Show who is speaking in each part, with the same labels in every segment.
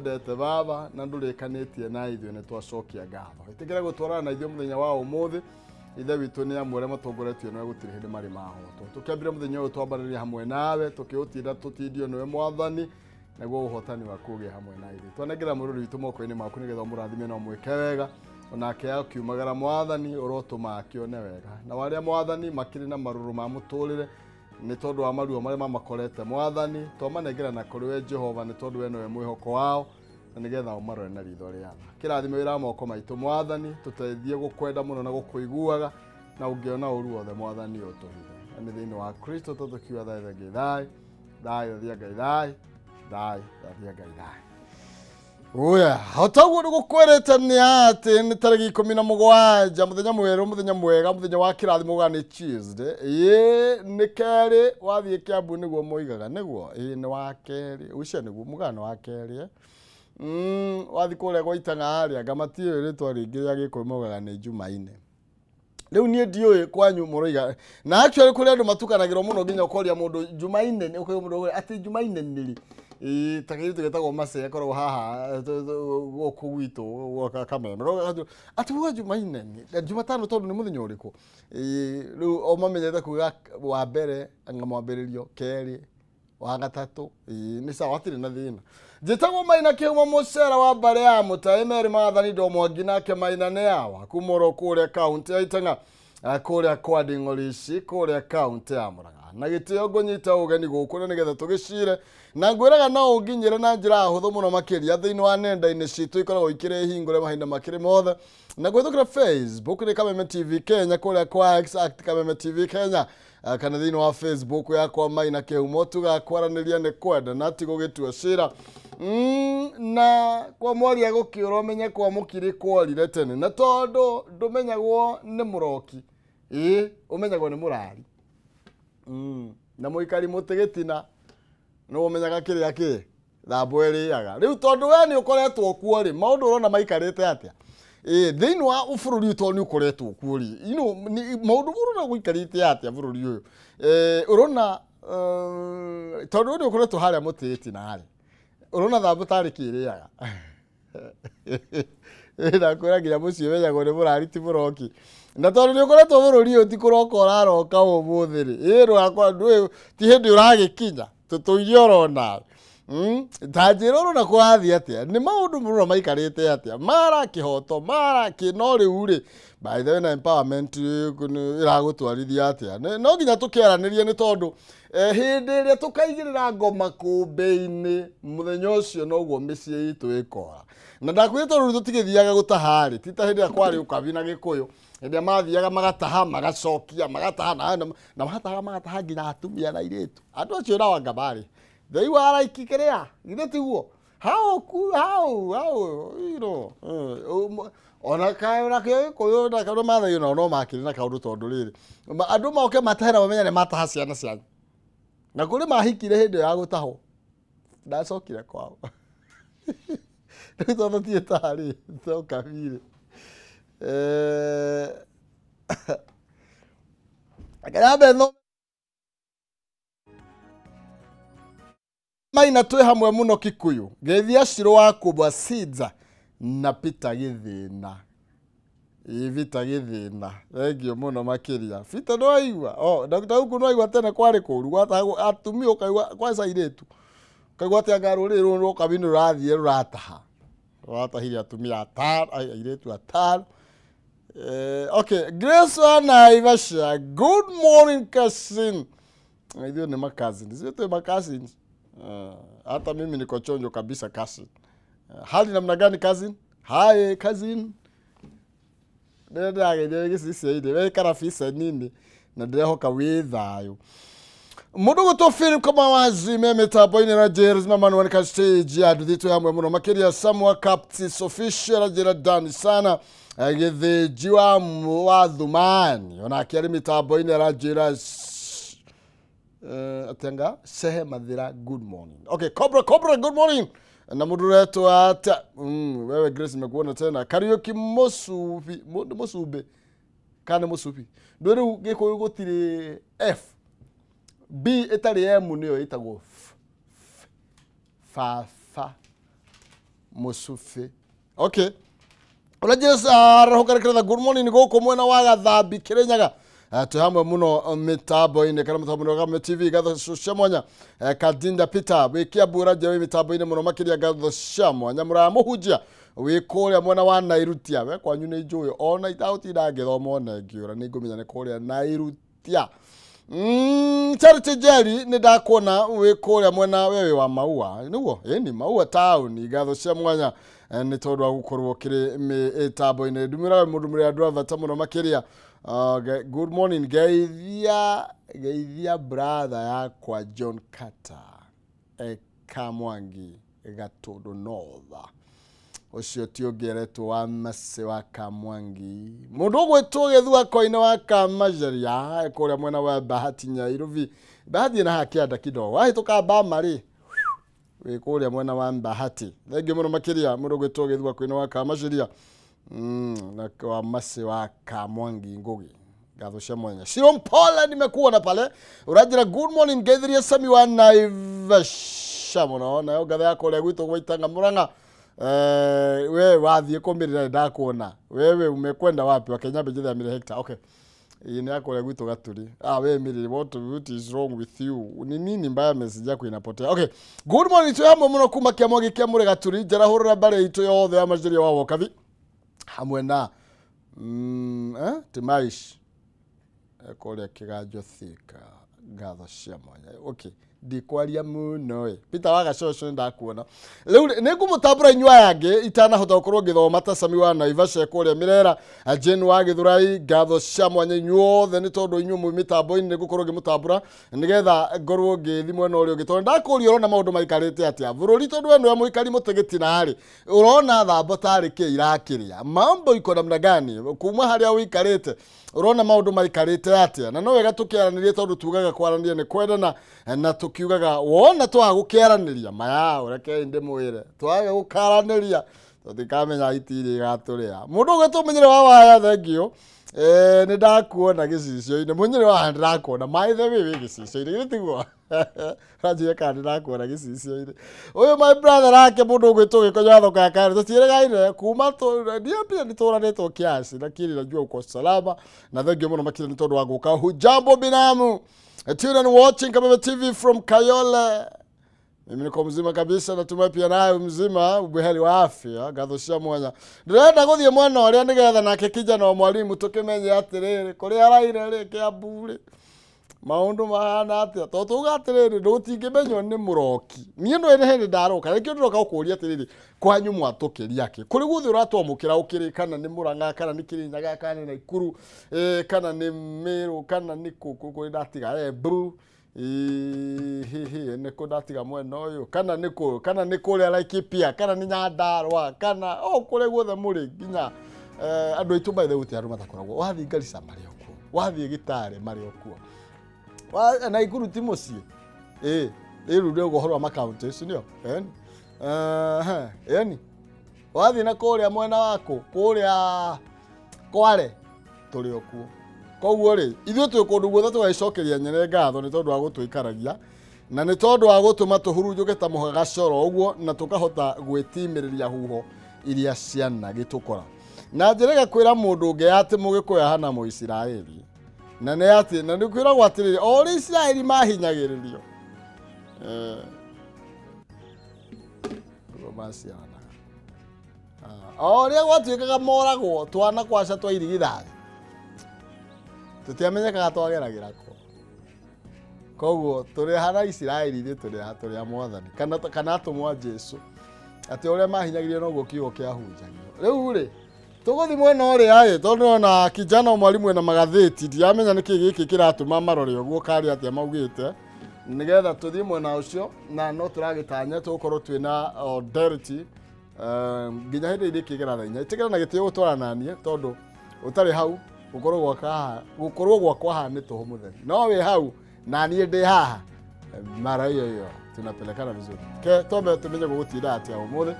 Speaker 1: Ndete baba na ndũrĩkanĩtie na ithuĩ nĩ twacokia ngatho. Ĩtĩkĩra gũtwarana na ithuĩ mũthenya wa ũmũthĩ. Ithe witũ nĩ amwe arĩa matongoretio nĩwe gũtirĩ hĩndĩ marĩ mahotwo. Tũkĩambire mũthenya ũyũ twambarĩria hamwe nawe, tũkĩũtinda tũtindio nĩwe Mwathani, naguo ũhotani waku ũgĩe hamwe na ithuĩ. Twanengera mũrũri witũ moko-inĩ maku nĩgetha ũmũrathime na ũmwĩke wega, onake akiumagara Mwathani ũrotũma akĩone wega. Na arĩa Mwathani makĩrĩ na marũrũ ma mũtũrĩre nĩ tondũ wa maruo marĩa mamakorete Mwathani, twamanengera na kũrĩ we Jehova nĩ tondũ we nĩwe mwĩhoko wao, na nĩgetha ũmarore na ritho rĩa tha. Kĩrathime wĩra wa moko maitũ Mwathani, tũteithie gũkwenda mũno na gũkũiguaga, na ũngĩona ũru wothe Mwathani ũtũhithe. Na nĩ thĩinĩ wa Kristo tũtũkiuga thayũ thengia thayũ, thayũ thia Ngai thayũ, thayũ thia Ngai thayũ. Oya, otaguo nĩgũkwĩrĩte nĩ atĩ nĩ tarĩki 17 mũthenya mwerũ, mũthenya mwega, mũthenya wa kĩrathimo ga nĩ Tuesday. Ĩĩ nĩ kerĩ wathiĩ Kiambu nĩguo moigaga, nĩguo ĩĩ nĩ wa kerĩ, ũcio nĩguo mũgano wa kerĩ. Wathiĩ kũrĩa gwa Itang'a rĩ, anga matiũĩ rĩtwa rĩngĩ rĩa Gĩkũyũ moigaga nĩ Jumaine. Rĩu niĩ ndiũĩ kwanyu mũroiga. Na actually kũrĩ andũ matukanagĩrwo mũno nginya ũkoria mũndũ Jumaine, ũkoria mũndũ atĩ Jumaine nĩ rĩ? Ĩĩ ta kĩndũ gĩtagwo Mace akoragwo haha gũkũ gwitũ gwa Kameme. Atĩ uga Jumaine nĩ Jumatano tondũ nĩ mũthenya ũrĩkũ? Ĩĩ rĩu o mamenyete kuga wa mbere anga mwambĩrĩrio, kerĩ, wa gatatũ. Ĩĩ nĩ sawa, hatirĩ na thĩna. Njĩtagwo Maina Kĩhumo mũcera wa mbarĩ ya Mũtaĩ Mary Maathani Ndomwangi nake Maina nĩ awa kuma oro kũrĩa kaũntĩ ya Itang'a, kũrĩa kwa Nding'orici kũrĩa kaũntĩ ya Murang'a. Na gĩtĩo ngũnyita ũgeni gũkũ na nĩgetha tũgĩcire na ngwĩraga no ũnginyĩre na njĩra hũthũ mũno makĩria thĩinĩ wa nenda-inĩ citũ ikoragwo ikĩrĩ hingũre mahinda makĩrĩ mothe na kũhĩtũkĩra Facebook nĩ Kameme TV Kenya, kũrĩa kwa X at Kameme TV Kenya, kana thĩinĩ wa Facebook yakwa Maina Kĩhumo. Tugakwaranĩria nĩ kwenda na ti gũgĩtua cira. Na kwa mwaria gũkĩũra ũmenye kwa mũkiri kworire tene, na tondũ ndũmenyagwo nĩ mũroki, ĩĩ ũmenyagwo nĩ mũrari. Na mũikari mũtĩ gĩtina nĩ ũmenyaga kĩrĩa kĩ thambo ĩrĩaga. Rĩu tondũ we nĩ ũkoretwo kuo rĩ, maũndũ ũrona maikarĩte atĩa? Ĩĩ thĩinĩ wa bũrũri ũyũ tondũ nĩ ũkoretwo kuo rĩ, you know, maũndũ ũrona gũikarĩte atĩa bũrũri ũyũ? Ũrona tondũ nĩ ũkoretwo harĩa mũtĩ gĩtina rĩ, ũrona thambo tarĩ kĩrĩaga. Ndakwĩra nginya mũciĩ ũmenyagwo nĩ mũrari ti mũroki. Na tondũ nĩ ũkoretwo bũrũri ũyũ ti kũroka ũraroka ũmũthĩ rĩ, ĩĩ ndũgakora ndũĩ ti hĩndĩ ũragĩkinya tũtũire oro nawe. Ta njĩra ũrona kũrathiĩ atĩa? Nĩ maũndũ mũno maikarĩte atĩa? Mara kĩhoto, mara kĩ, no rĩu rĩ, by the way na empowerment ĩragũtwarithia atĩa? No nginya tũkĩaranĩrie nĩ tondũ hĩndĩ ĩrĩa tũkaigĩrĩra ngoma kũmbĩ-inĩ mũthenya ũcio noguo mĩciĩ itũ ĩkora. Na ndakwĩra tondũ rĩu tũtigĩthiaga gũtaha rĩ, ti ta hĩndĩ ĩrĩa kwarĩ ũkabi na Gĩkũyũ, hĩndĩ ĩrĩa mathiaga magataha magacokia magataha na magataha magataha nginya atumia na airĩtu. Andũ acio nao anga marĩ they were like kĩrĩa githĩ tiguo how how how you know ona kaĩ ona kĩo Gĩkũyũ na kaũndũ Maathai onao no makĩrĩ na kaũndũ tondũ rĩrĩ andũ moke matahe na mamenye nĩ mataha ciana cianyu. Na kũrĩ mahikire hĩndĩ ya gũtahwo ndacokire kwao. Rĩu tondũ ti tarĩ to kabirĩ. Akĩrambe no Maina twĩ hamwe mũno Kikuyu. Geithia Shiro wa Kubwa Sidza na Peter Gĩthĩna. Ĩĩ Peter Gĩthĩna. Thengiũ mũno makĩria. Peter no aigua. Oh, Dr. Huku no aigua tene kwarĩ kũũru gwatahagwo atumia ũkaigua kwanza airĩtu. Ũkaigua atĩ anga rũrĩrĩ rũrũ rũkabi nĩ rũrathiĩ rũrataha. Rũratahire atumia atano, airĩtu atano. Okay, Grace wa Naivasha. Good morning cousin. Ithuĩ nĩ ma-cousins. Ithuĩ twĩ ma-cousins. Hata mimi niko chonjo kabisa cousin. Hali namna gani cousin? Hi cousin. Ndĩrageria gĩcicio-inĩ, we karabisa nini na ndĩrehoka wĩ thayũ. Mũndũ gũtwo Philip kama wazi me mĩtambo-inĩ na James Mama ka stage ya nduthi twĩ hamwe mũno makĩria Samuel Captis official njĩra dani sana Gĩthĩnji wa Thumani onake arĩ mĩtambo-inĩ aranjĩra atenga Sehe Mathira good morning. Okay, Cobra Cobra good morning. Na mũndũ ũretwo atĩa? Wewe Grace nimekuona tena. Kariuki Musubi, Musubi. Kana Musubi. Ndũ rĩu Gĩkũyũ gũtirĩ F. B ĩtarĩ M nĩyo ĩtagwo F. F. Fa fa. Musufi. Okay. Urajesa rohokarekera good morning goko mwena wa Gathambi Kirinyaga. Twĩ hamwe muno mĩtambo-inĩ kana mũtambo-inĩ wa TV ngatho cia mwanya. Kadinda Peter wĩ Kiambu ũranjia wĩ mĩtambo-inĩ mũno makĩria ngatho cia mwanya. Mũraya mũhunjia wĩ kũrĩa mwena wa Nairutia, we kwanyu nĩ njũĩ ona itagũtinda ngĩthoma ona ngĩũra nĩ ngũmenya nĩ kũrĩa Nairutia. Charity Jerry nĩ ndakuona wĩ kũrĩa mwena wewe wa Maua nĩguo ĩni Maua town ngatho cia mwanya nĩ tondũ wa gũkorwo ũkĩrĩ mĩtambo-inĩ. Ndumĩraga mũndũ mũrĩa andũ a bata mũno makĩria. Good morning geithia geithia brother yakwa John Carter Kamwangi Gatundu North. Ũcio ti ũngĩ eretwo wa Mercy wa Kamwangi, mũndũ ũgwĩtwo Gĩthua Koine wa Kamacharia kũrĩa mwena wa Bahati Nyairobi. Bahati na hakianda kidogo wahĩtũka Bama rĩ wĩ kũrĩa mwena wa Bahati. Thengiũ mũno makĩria mũndũ ũgwĩtwo Gĩthua Koine wa Kamacharia na wa Mercy wa Kamwangi Ngugi ngatho cia mwanya. Shiro Mpole nimekuona pale ũranjĩra good morning geithirie Sami wa Naivasha mũno nayo ngatho yakwa ũrĩa gwitũ gwaitanga Murang'a. We wathiĩ kũmĩrĩra ndakuona wewe umekwenda wapi Wakenya mbĩjĩthia mire hectare. Okay, hii ni yako ũrĩa gwitũ Gaturi. We Miri, what is wrong with you? Ni nini mbaya message yako inapotea? Okay, good morning to hamwe mũno kuma Kĩamwagi kĩa Mũrĩ Gaturi njarahũrĩra mbare itũ yothe ya Macharia wa Wokabi hamwe na Timaish kũrĩa Kĩganjo Thika ngatho cia mwanya. Okay, ndikwaria mũno ĩ Peter wa Gacoco nĩ ndakuona rĩu nĩ ngũmũtambũra inyuĩ aya angĩ itanahota gũkorwo ngĩthoma ta Sami wa Naivasha kũrĩa Mirera, Jane wa Gĩthurai ngatho cia mwanya inyuothe nĩ tondũ inyuĩ mwĩ mĩtambo-inĩ nĩ ngũkorwo ngĩmũtambũra nĩgetha ngorwo ngĩthi mwena ũrĩa ũngĩ tondũ ndakũria ũrona maũndũ maikarĩte atĩa bũrũri tondũ we nĩwe mũikari mũtĩ gĩtina-rĩ ũrona thambo tarĩ kĩ irakĩrĩa mambo iko namna gani kuma harĩa ũikarĩte ũrona maũndũ maikarĩte atĩa na no wega tũkĩaranĩrie tondũ tugaga kwaranĩria nĩ kwendana na tukiugaga wona twaga gũkĩaranĩria maya ũreke ndĩmwĩre twaga gũkaranĩria tũtikamenya itirĩ igatũrĩa. Mũndũ ũgwĩtwo Mũnyĩrĩ wa Waya thengiũ nĩ ndakuona gĩcicio-inĩ. Mũnyĩrĩ wa Waya ndĩrakuona my the way wĩ gĩcicio-inĩ githĩ tiguo ũranjĩra kana ndĩrakuona gĩcicio-inĩ. Ũyũ my brother nake mũndũ ũgwĩtwo Gĩkonyo wa thoko ya Karen tũtiĩrĩgaine kuma niĩ pia nĩtũranĩtwo kiasi lakini najua uko salama na thengiũ mũno makĩria nĩ tondũ wa gũka. Hujambo binamu. Tune and watching Kameme TV from Kayole. Mimi niko mzima kabisa natumai pia nawe mzima ubuheri wa afya ngatho cia mwanya. Ndĩrenda gũthiĩ mwena ũrĩa nĩgetha nake kijana wa mwalimu tũkĩmenye atĩrĩrĩ kũrĩa araire rĩ Kiambu rĩ maũndũ mahana atĩa tondũ tuga atĩrĩrĩ ndũtingĩmenywo nĩ mũroki. Niĩ no nĩ hĩndĩ ndaroka nĩkĩo ndĩroka gũkũria atĩrĩrĩ kwanyu mwatũkĩria kĩ kũrĩ guothe ũratwamũkĩra ũkĩrĩ kana nĩ Murang'a kana nĩ Kirinyaga kana nĩ Naikuru kana nĩ Meru kana nĩ kũ kũrĩ ndatiga Embu hihi nĩ kũ ndatiga mwena ũyũ kana nĩ kũ kana nĩ kũrĩa Laikipia kana nĩ Nyandarua kana o kũrĩa guothe mũrĩ nginya andũ aitũ by the way andũ matakoragwo wathiĩ Garissa marĩ o kuo wathiĩ Gitare marĩ o kuo Naikuru ti mũciĩ rĩu nĩ ũhoro wa makaunti si ndio yani wathiĩ na kũrĩa mwena waku kũrĩa Kware tũrĩ o kuo. Koguo rĩ ithuĩ twĩ kũndũ guothe tũgagĩcokeria nyene ngatho nĩ tondũ wa gũtũikaragia na nĩ tondũ wa gũtũma tũhurunjũke ta mũhaka gacoro ũguo na tũkahota gwĩtimĩrĩria huho iria cianagĩtũkora. Na njĩrĩga kwĩra mũndũ ũngĩ atĩ mũgĩkũyũ ahana Mũisiraeli na nĩ atĩ na nĩ kwĩragwo atĩrĩrĩ o ũrĩa Isiraeli mahinyagĩrĩrio ũguo maciaranaga o ũrĩa gwatuĩkaga moragwo twana kwaca twa irigithathi tũtiamenyekaga twageragĩra kũ. Koguo tũrĩ hana Isiraeli ithuĩ tũrĩ a Mwathani kana atũmwo a Jesũ atĩ ũrĩa mahinyagĩrĩrio noguo kiugo kĩahunjagio. Rĩu rĩ tũgũthiĩ mwena ũrĩa ĩ tondũ ona kijana mwalimu ena magathĩti ndiramenya nĩkĩ gĩkĩ kĩratũma marore ũguo karĩ atĩa maugĩte nĩgetha tũthiĩ mwena ũcio na no tũragĩtanya tũgũkorwo twĩna austerity nginya hĩndĩ ĩrĩa ĩkĩgera thaa inya. Ĩtĩkĩra na gĩtĩo gũtwarana naniĩ tondũ ũtarĩ hau gũkorwo gwakwa haha nĩ tũhũ mũtheri no wĩ hau na niĩ ndĩ haha mara hiyo hiyo tunapelekana vizuri. Ke twambe tumenye gũgũtinda atĩa ũmũthĩ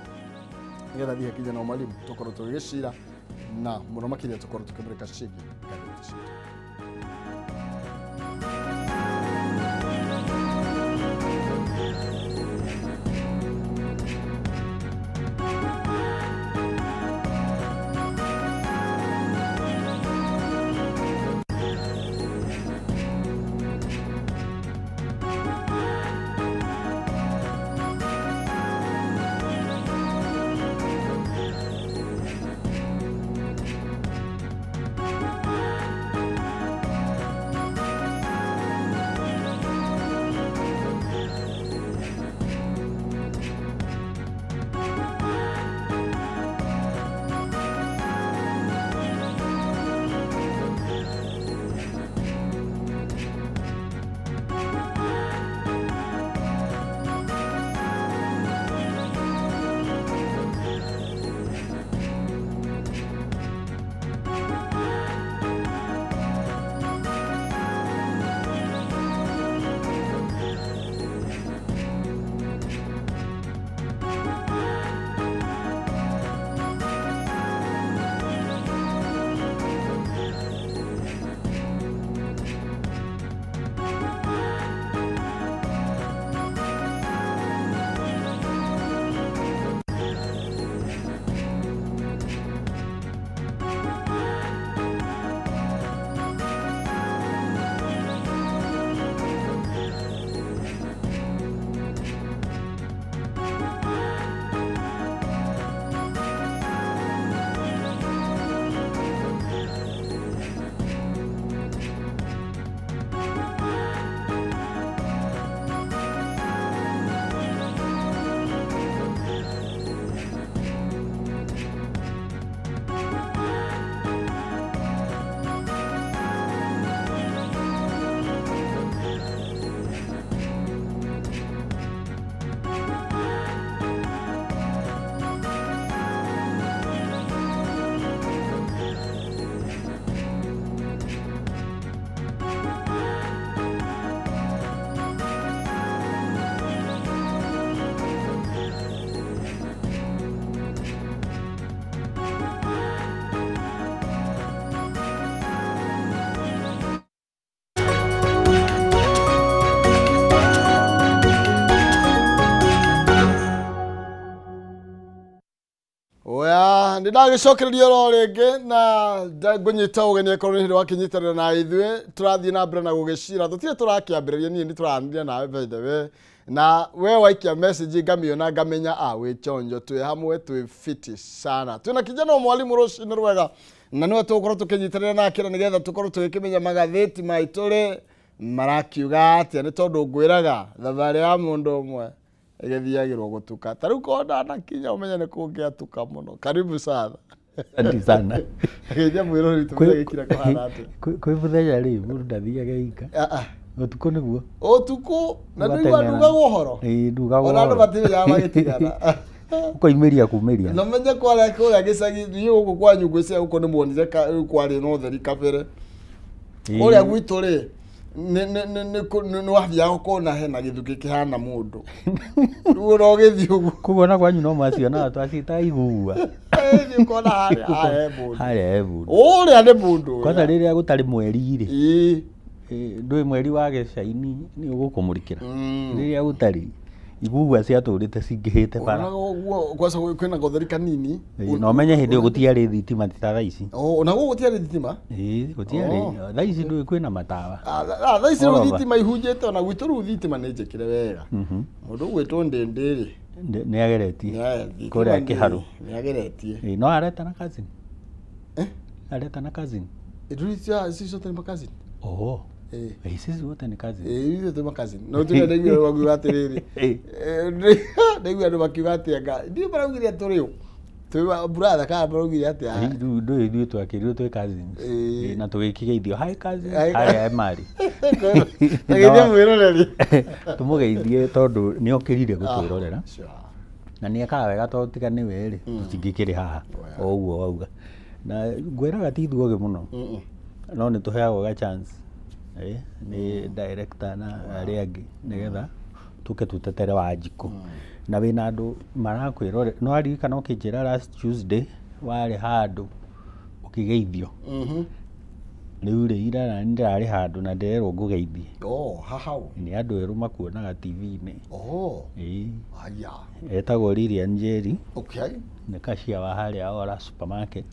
Speaker 1: nĩgetha thiĩ kijana wa mwalimu tũkorwo tũgĩcira na mũno makĩria tũkorwo tũkĩmũrĩka ciĩgiĩ ngathĩti citũ. Oya, nĩ ndagĩcokereria oro rĩngĩ na ngũnyita ũgeni akorwo nĩ hĩndĩ wakinyitanĩra na ithuĩ tũrathiĩ na mbere na gũgĩcira tũtirĩ tũrakĩambĩrĩria niĩ nĩ tũraranĩria nawe by the way na we waikia message ngamiona ngamenya a wĩ chonjo twĩ hamwe twĩ fiti sana twĩna kijana wa mwalimu rũcinĩ rwega na nĩwe tũgũkorwo tũkĩnyitanĩra nake na nĩgetha tũkorwo tũgĩkĩmenya magathĩti maitũ rĩ marakiuga atĩa nĩ tondũ ngwĩraga thabarĩ ya mũndũ ũmwe ĩgĩthiagĩrwo gũtuka ta rĩu korwo ndanakinya ũmenye nĩ kũngĩatuka mũno karibu sana.
Speaker 2: Asante sana.
Speaker 1: Geithia mwĩroreri tũmenye gĩkira kũhana atĩa.
Speaker 2: Kwĩ mũthenya rĩ mũndũ ndathiaga ika. Ũtukũ nĩguo.
Speaker 1: Ũtukũ na ndũigua ndugagwo ũhoro.
Speaker 2: Ĩĩ ndugagwo
Speaker 1: ũhoro. Ona andũ matimenyaga magĩtigana.
Speaker 2: Ũkoimĩria kumĩria.
Speaker 1: Na menye kwarĩa kũrĩa gĩcagi niĩ gũkũ kwanyu ngwĩciria gũkũ nĩ muonire kwarĩ na ũtheri kabere. Kũrĩa gwitũ rĩ nĩ wathiaga ũkona hena gĩthukĩ kĩhana mũndũ. Rĩu ona ũgĩthiĩ ũguo.
Speaker 2: Koguo ona kwanyu no macionaga twaciĩtaga igua.
Speaker 1: Ĩĩ ũkona harĩa he mũndũ.
Speaker 2: Harĩa he mũndũ.
Speaker 1: Ũrĩa nĩ mũndũ.
Speaker 2: Kwanza rĩrĩa gũtarĩ mweri rĩ.
Speaker 1: Ĩĩ.
Speaker 2: Ndũĩ mweri wa gĩcaini nĩ ũgũkũmũrĩkĩra. Rĩrĩa gũtarĩ igua ciatũrĩte cingĩhĩte bara.
Speaker 1: Onaga ũguo kwanza kwĩna gotheri kanini.
Speaker 2: Na ũmenye hĩndĩ ĩyo gũtiarĩ thitima ti ta thaa ici.
Speaker 1: Ona gũkũ gũtiarĩ thitima?
Speaker 2: Ĩĩ gũtiarĩ. Thaa ici ndũĩ kwĩna matawa.
Speaker 1: Thaa ici rĩu thitima ihunjĩte ona gwitũ rĩu thitima nĩ njĩkĩre wega. Mũndũ ũgwĩtwo Ndĩndĩ rĩ.
Speaker 2: Nĩ ageretie. Kũrĩa Kĩharũ.
Speaker 1: Nĩ ageretie.
Speaker 2: No aretana cousin. Aretana cousin.
Speaker 1: Ndũĩ sisi wote ni cousin.
Speaker 2: Oho. Sisi wote ni cousin.
Speaker 1: Ithuĩ twĩ cousin. No tuge ndaiguire makiuga atĩrĩrĩ. Ndaiguire andũ makiuga atĩ anga ndiũ maraugire tũrĩ ũ. Twĩ brother kana maraugire atĩa.
Speaker 2: Rĩu ndũĩ ithuĩ twakĩrirwo twĩ cousins. Na tũgĩkĩgeithio hi cousin harĩa marĩ.
Speaker 1: Tũgeithie mwĩroreri.
Speaker 2: Tũmũgeithie tondũ nĩ okĩrire gũtwĩrorera. Na nĩ ekaga wega tondũ tiga nĩwe rĩ tũtingĩkĩrĩ haha o ũguo wauga. Na ngwĩraga ti ithuogĩ mũno. No nĩ tũheagwo ga chance. Nĩ director na arĩa angĩ nĩgetha tũke tũtetere Wanjikũ. Na wĩna andũ marakwĩrorera no waririkana ũkĩnjĩra last Tuesday warĩ handũ ũkĩgeithio. Rĩu rĩ ira nani ndĩrarĩ handũ na ndĩrerwo ngũgeithie.
Speaker 1: Hahau.
Speaker 2: Nĩ andũ erũ makuonaga TV-inĩ. Ĩĩ.
Speaker 1: Aya.
Speaker 2: Etagwo Lilian Njeri.
Speaker 1: Okay.
Speaker 2: Nĩ cashier wa harĩa Ora supermarket.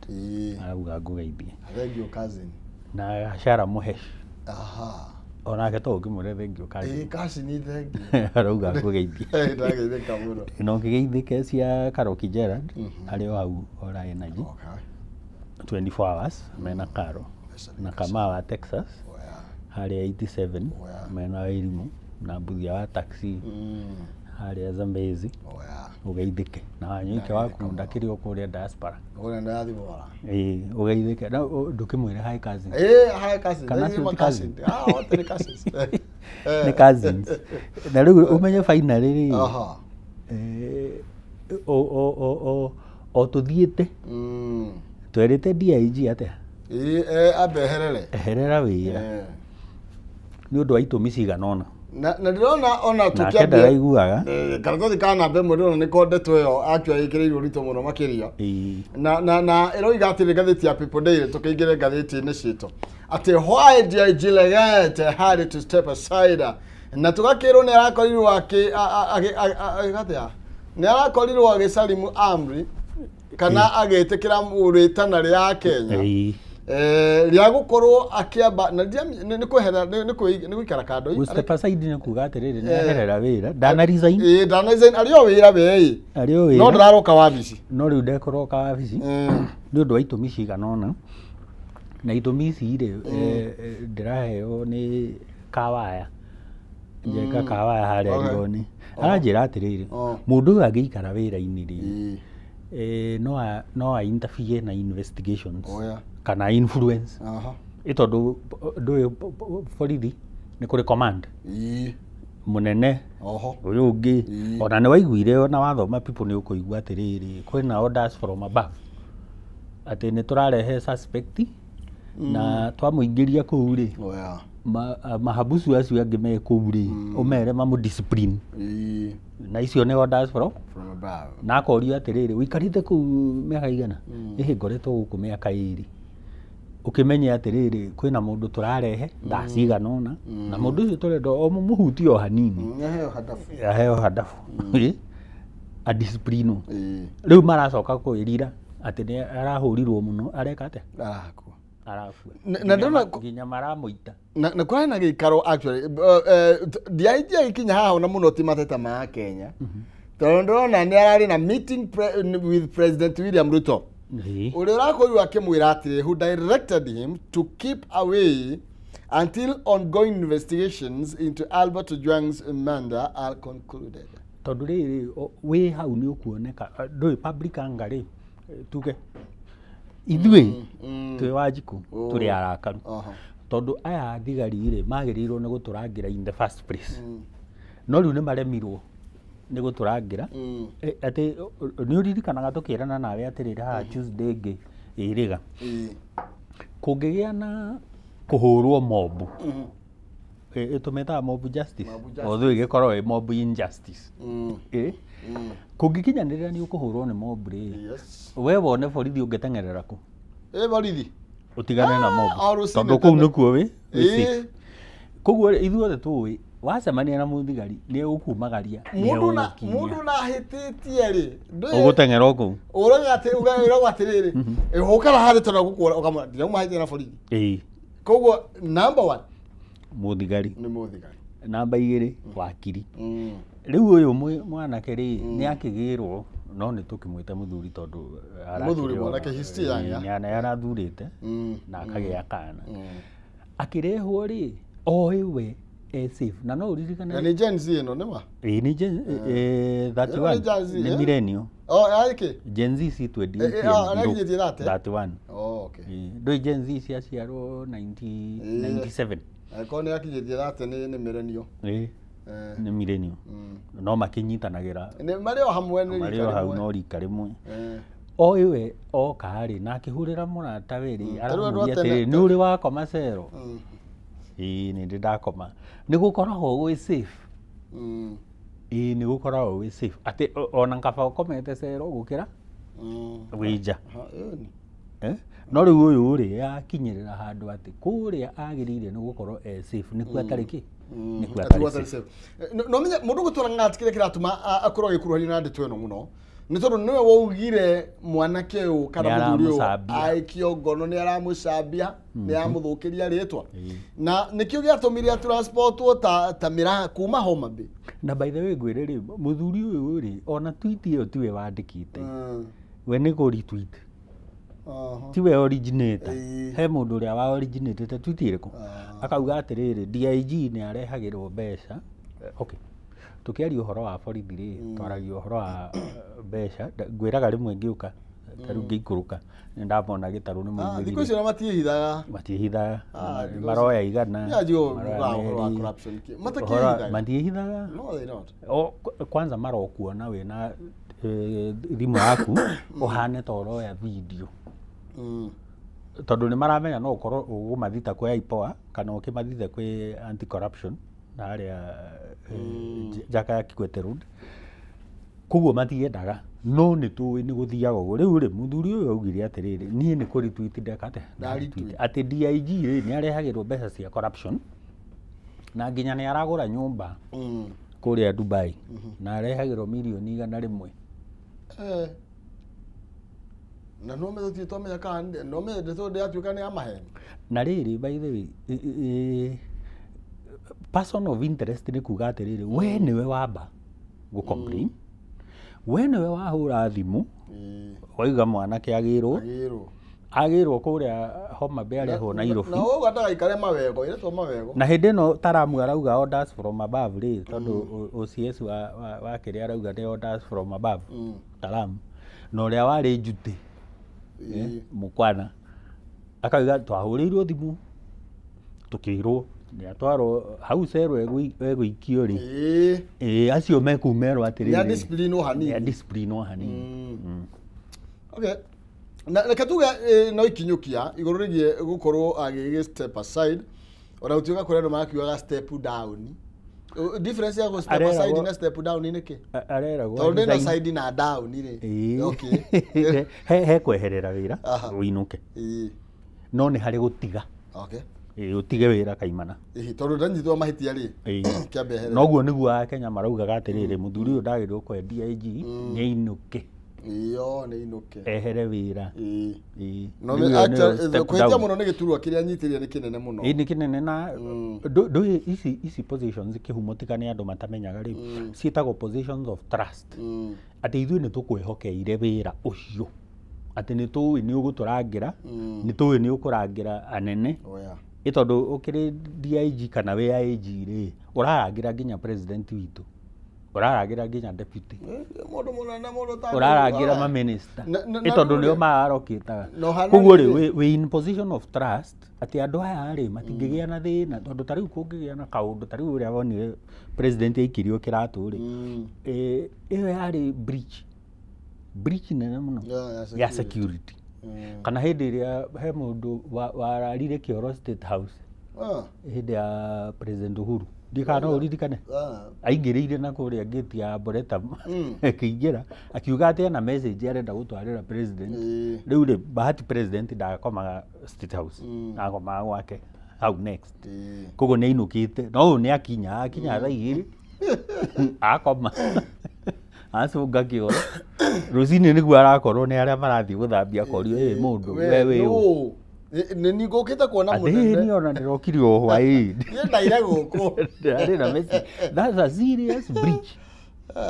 Speaker 2: Arauga ngũgeithie.
Speaker 1: Thank you cousin.
Speaker 2: Na Ashara Mũhesh.
Speaker 1: Aha.
Speaker 2: Onake to ũngĩmwĩre thank you cousin.
Speaker 1: Ĩĩ cousin thank you.
Speaker 2: Arauga ngũgeithie.
Speaker 1: Ndageithĩka mũno.
Speaker 2: Na ũkĩgeithĩke cia Karoki Gerald arĩ o hau Ora Energy. 24 hours mena Karo. Na Kamau wa Texas harĩa 87 mena Wairimu na Mbuthia wa taxi harĩa Zambezi. Ũgeithĩke na Wanyoike waku ndakĩrĩ o kũrĩa diaspora.
Speaker 1: Kũrĩa diaspora.
Speaker 2: Ĩĩ ũgeithĩke na ndũkĩmwĩre hi cousin.
Speaker 1: Ĩĩ hi cousin.
Speaker 2: Kana ti cousin.
Speaker 1: Wote nĩ cousins.
Speaker 2: Nĩ cousins. Na rĩu ũmenye finally rĩ. O tũthiĩte. Twerĩte DIG atĩa?
Speaker 1: Ĩĩ ambe eherere.
Speaker 2: Eherera wĩra. Nĩ ũndũ wa itũmi cigana ũna.
Speaker 1: Na ndĩrona ona
Speaker 2: tũkĩambia ndaraiguaga
Speaker 1: karatathi ka namba ĩmwe ndĩrona nĩ kondetwo ĩyo actually ĩkĩrĩirwo ũritũ mũno makĩria. Na ĩroiga atĩrĩ ngathĩti ya People Daily tũkĩingĩre ngathĩti-inĩ citũ atĩ why DIG Legat had to step aside na tũgakĩrwo nĩ arakorirwo nĩ arakorirwo agĩcarimu amri kana agĩtĩkĩra rĩtana rĩa Kenya rĩa gũkorwo akĩamba na nĩ kwehera nĩ gũikara kando.
Speaker 2: Gũ step aside nĩ kuga atĩrĩrĩ nĩ eherera wĩra ndana resign.
Speaker 1: Ĩĩ ndana resign arĩ o wĩra we
Speaker 2: arĩ o wĩra
Speaker 1: no ndararoka wabici.
Speaker 2: No rĩu ndekũroka wabici nĩ ũndũ wa itũmi cigana ũna na itũmi ici rĩ ndĩraheo nĩ Kawaya Njeka Kawaya harĩa Rigoni aranjĩra atĩrĩrĩ mũndũ ũyũ angĩikara wĩra-inĩ rĩ no a interfere na investigations kana influence. Ĩ tondũ ndũĩ borithi nĩ kũrĩ command mũnene ũyũ ũngĩ ona nĩ waiguire ona wathoma People nĩ ũkũigua atĩrĩrĩ kwĩna orders from above atĩ nĩ tũrarehe suspect na twamũingĩria kũu rĩ mahabusu acio angĩ me kũu rĩ ũmere mamũ discipline na icio nĩ orders from
Speaker 1: above.
Speaker 2: Na akorio atĩrĩrĩ ũikarĩte kũu mĩaka igana? Ĩhĩ ngoretwo gũkũ mĩaka 2. Ũkĩmenye atĩrĩrĩ kwĩna mũndũ tũrarehe thaa cigana ũna na mũndũ ũcio tũrenda o mũmũhutie o hanini aheo handabu. Adisciplinwo.
Speaker 1: Ĩĩ.
Speaker 2: Rĩu maracoka kwĩrira atĩ nĩ arahũrirwo mũno, areka atĩa?
Speaker 1: Arakua.
Speaker 2: Arakua.
Speaker 1: Na ndona
Speaker 2: Nginya maramũita.
Speaker 1: Na kũrarĩ na gĩikaro actually, DIG agĩkinya haha ona mũno ti mateta ma Kenya, tondũ ndĩrona nĩ ararĩ na meeting with President William Ruto, ũrĩa ũrakorirwo akĩmwĩra atĩrĩ, who directed him to keep away until ongoing investigations into Albert Ojwang's murder are concluded.
Speaker 2: Tondũ rĩrĩ, wĩ hau nĩ ũkuoneka, ndũĩ public anger rĩ, tuge ithuĩ twĩ Wanjikũ tũrĩ arakaru, tondũ aya thigari rĩ magĩrĩirwo nĩ gũtũrangĩra in the first place, no rĩu nĩ maremirwo nĩ gũtũrangĩra. Atĩ nĩ ũririkanaga tũkĩrana nawe atĩrĩrĩ haha Tuesday ĩngĩ ĩrĩga, kũngĩgĩa na kũhũrwo mob, ĩtũmĩtaga mob justice,
Speaker 1: Mob justice.
Speaker 2: Although ĩgĩkorwo ĩ mob injustice, kũngĩkinyanĩrĩra nĩ ũkũhũrwo nĩ mob rĩ, we wone borithi ũngĩteng'erera kũ?
Speaker 1: Ĩ borithi.
Speaker 2: Ũtigane na
Speaker 1: Ah,
Speaker 2: mob,
Speaker 1: o rũcinĩ
Speaker 2: tondũ kũu
Speaker 1: tene.
Speaker 2: nĩkuo wĩ safe. Koguo rĩ, ithuothe tũĩ wacemania na mũthigari nĩ egũkumagaria, nĩ
Speaker 1: Mũndũ na
Speaker 2: egũgũkinyia.
Speaker 1: Mũndũ na ahĩtĩtie rĩ,
Speaker 2: Ũgũteng'era o kũu.
Speaker 1: Ũroiga atĩ ũrauga atĩrĩrĩ, ũkara harĩ tondũ gũkũra ũkamwĩra ndirauma hĩtĩtie na borithi. Koguo number one
Speaker 2: Mũthigari.
Speaker 1: Nĩ mũthigari.
Speaker 2: Namba 2 wakiri. Rĩu ũyũ mwanake rĩ, nĩ akĩgĩrwo, no nĩ tũkĩmwĩta mũthuri tondũ
Speaker 1: Mũthuri mwanake, he's still young, yeah.
Speaker 2: Nĩ arathurĩte na akagĩa kana. Akĩrehwo rĩ, oĩ we e safe, na no ũririkane.
Speaker 1: Na nĩ Gen Z ĩno nĩ ma?
Speaker 2: Ĩĩ, nĩ Gen 31.
Speaker 1: Nĩ Gen Z,
Speaker 2: Nĩ
Speaker 1: eh?
Speaker 2: millennial.
Speaker 1: Oh, arĩkĩ?
Speaker 2: Gen Z ci 28.
Speaker 1: Arakinyĩtie 30?
Speaker 2: 31.
Speaker 1: Oh, okay.
Speaker 2: Ĩĩ, ndũĩ Gen Z ciaciarwo 1997.
Speaker 1: Angĩkorwo nĩ akinyĩtie 30 nĩ millennial.
Speaker 2: Ĩĩ. Nĩ millennial. No makĩnyitanagĩra.
Speaker 1: Nĩ marĩ o hamwe, nĩ
Speaker 2: Marĩ
Speaker 1: rika
Speaker 2: o hau
Speaker 1: rĩmwe.
Speaker 2: no rika rĩmwe. Oĩ we oka rĩ, na akĩhũrĩra mũratawe rĩ,
Speaker 1: Ta rĩu andũ
Speaker 2: aramũria
Speaker 1: a tene-
Speaker 2: atĩrĩ, nĩ ũrĩ wakoma cero? Ĩĩ, nĩ ndĩ ndakoma. Nĩ gũkoragwo gwĩ safe? Ĩĩ, nĩ gũkoragwo gwĩ safe, atĩ ona kaba ũkomete cero gũkĩra wĩ nja.
Speaker 1: Ha, ĩĩ.
Speaker 2: Eh? No rĩu ũyũ rĩ, yakinyĩrĩra handũ atĩ kũrĩa agĩrĩire nĩ gũkorwo e safe nĩkuo atarĩ kĩ, nĩkuo
Speaker 1: Ati
Speaker 2: atarĩ
Speaker 1: atarĩ
Speaker 2: safe.
Speaker 1: safe. No menye mũndũ gũtwara ng'ati kĩrĩa kĩratũma akorwo agĩkuruhanio na ndeto ĩno mũno nĩ tondũ nĩwe waugire mwanake ũyũ kana
Speaker 2: Nĩ
Speaker 1: mũthuri ũyũ
Speaker 2: aramũcambia.
Speaker 1: aikio ngono, nĩ aramũcambia, nĩ aramũthũkĩria rĩtwa, na nĩkĩo gĩatũmire atransportwo ta mĩraa kuma Homa Bay.
Speaker 2: Na by the way, ngwĩre rĩ, mũthuri ũyũ rĩ, ona tweet ĩyo tiwe wandĩkĩte, we nĩ kũ retweet, tiwe originator. He mũndũ ũrĩa wa originatĩte tweet ĩrĩkũ, akauga atĩrĩrĩ, DIG nĩ arehagĩrwo mbeca. Okay, tũkĩaria ũhoro wa borithi rĩ, twaragia ũhoro wa mbeca. Ngwĩraga rĩmwe ngĩũka, ta rĩu ngĩikũrũka nĩ ndamona gĩtarũ nĩ
Speaker 1: Ah, thikũ
Speaker 2: maumĩrire.
Speaker 1: icio na matiĩhithaga.
Speaker 2: Matiĩhithaga.
Speaker 1: Ah, thikũ ici-
Speaker 2: Maroya 100,
Speaker 1: Nĩanjigua
Speaker 2: maroya
Speaker 1: ũhoro wa
Speaker 2: 2.
Speaker 1: corruption kĩ-
Speaker 2: Ũhoro-
Speaker 1: Matakĩhithaga.
Speaker 2: Matiĩhithaga.
Speaker 1: No, they don't.
Speaker 2: O, kwanza marokuona wĩna thimũ yaku ũhane ta ũroya video, tondũ nĩ maramenya no ũkorwo ũgũmathita kwĩ IPOA kana ũkĩmathite kwĩ anti corruption na harĩa Jakaya Kikwete Road. Koguo matiendaga, no nĩ tũĩ nĩ gũthiaga ũguo. Rĩu rĩ, mũthuri ũyũ augire atĩrĩrĩ, niĩ nĩ kũ retweet ndeka atĩa?
Speaker 1: Nda-retweet.
Speaker 2: Atĩ DIG rĩ, nĩ arehagĩrwo mbeca cia corruption na nginya nĩ aragũra nyũmba kũrĩa Dubai na arehagĩrwo mirioni 100.
Speaker 1: Na no me tũtirĩ twamenya kana no me ndeto ndĩratuĩka nĩ ya maheni.
Speaker 2: Na rĩrĩ, by the way, person of interest nĩ kuga atĩrĩrĩ, we nĩwe wamba gũ complain, we nĩwe wahũra thimũ, waiga mwanake agĩrwo.
Speaker 1: Agĩrwo.
Speaker 2: Agĩrwo kũrĩa Homa Bay, arehwo Nairobi.
Speaker 1: Na ũguo ndagaikare mawego, ĩretwo mawego.
Speaker 2: Na hĩndĩ ĩno Taramu arauga orders from above rĩ, tondũ OCS wa kĩrĩa arauga nĩ orders from above, Taramu na ũrĩa warĩ Njutĩ, Mũkwana, akauga twahũrĩirwo thimũ tũkĩrwo nĩ atwarwo hau cero egũikio rĩ. Ĩĩ, acio mekumerwo atĩrĩrĩ,
Speaker 1: Nĩ a discipline hanini.
Speaker 2: Nĩ a discipline hanini.
Speaker 1: Okay, na reke tuge no ikinyũkia igũrũ rĩgiĩ gũkorwo agĩgĩ step aside, ona gũtuĩka kũrĩ andũ marakiugaga step down. Difference ya gũ step
Speaker 2: Areragwo-
Speaker 1: aside na step down nĩ kĩ?
Speaker 2: Areragwo
Speaker 1: Tondũ ndĩna
Speaker 2: resign.
Speaker 1: side na down rĩ. Okay.
Speaker 2: He kweherera wĩra, ũinũke, no nĩ harĩ gũtiga. Ũtige wĩra kaimana.
Speaker 1: Tondũ ndanyitwo mahĩtia rĩ, kĩambe ehere.
Speaker 2: Noguo nĩguo Akenya maraugaga atĩrĩrĩ, mũthuri ũyũ ndagĩrĩirwo kũhe DIG, nĩ ainũke.
Speaker 1: Iyo nĩ inũke.
Speaker 2: Ehere wĩra.
Speaker 1: No kũhĩtia mũno nĩ gĩturwa kĩrĩa anyitĩrĩire nĩ kĩnene mũno.
Speaker 2: Nĩ kĩnene na ndũĩ ici positions kĩhumo tiga nĩ andũ matamenyaga rĩ, ciĩtagwo positions of trust. Atĩ ithuĩ nĩ tũkwĩhokeire wĩra ũcio. Atĩ nĩ tũĩ nĩ ũgũtũrangĩra, nĩ tũĩ nĩ ũkũrangĩra anene. Ĩ tondũ ũkĩrĩ DIG kana wĩ IG rĩ, ũrarangĩra nginya president witũ, ũrarangĩra nginya deputy, ũrarangĩra ma minister, ĩ tondũ nĩo marokĩtaga. Koguo rĩ, wĩ in position of trust atĩ andũ aya rĩ matingĩgĩa na thĩna, tondũ ta rĩu kũngĩgĩa na kaũndũ ta rĩu ũrĩa wonire president aikirio kĩratũ rĩ, ĩyo yarĩ breach nene mũno ya security. Kana hĩndĩ ĩrĩa he mũndũ wararire kĩoro State House hĩndĩ ya President Uhuru, ndikana no ũririkane, aingĩrĩire na kũrĩa gate ya Arboretum akĩingĩra akiuga atĩ ena message arenda gũtwarĩra president. Rĩu rĩ, bahati president ndakomaga State House, akomaga gwake hau next, koguo nĩ ainũkĩte, no ũyũ nĩ akinya thaa 2 akoma acũnga kĩoro rũcinĩ nĩguo arakorwo nĩ arĩa marathiĩ gũthambia korio, ĩ mũndũ we wĩ ũ?
Speaker 1: Nĩ ngũkĩte kuona mũnene.
Speaker 2: Atĩ niĩ ona ndĩrokire o hwaĩ-inĩ.
Speaker 1: Niĩ ndaire gũkũ.
Speaker 2: Ndĩrarĩ na message. That's a serious breach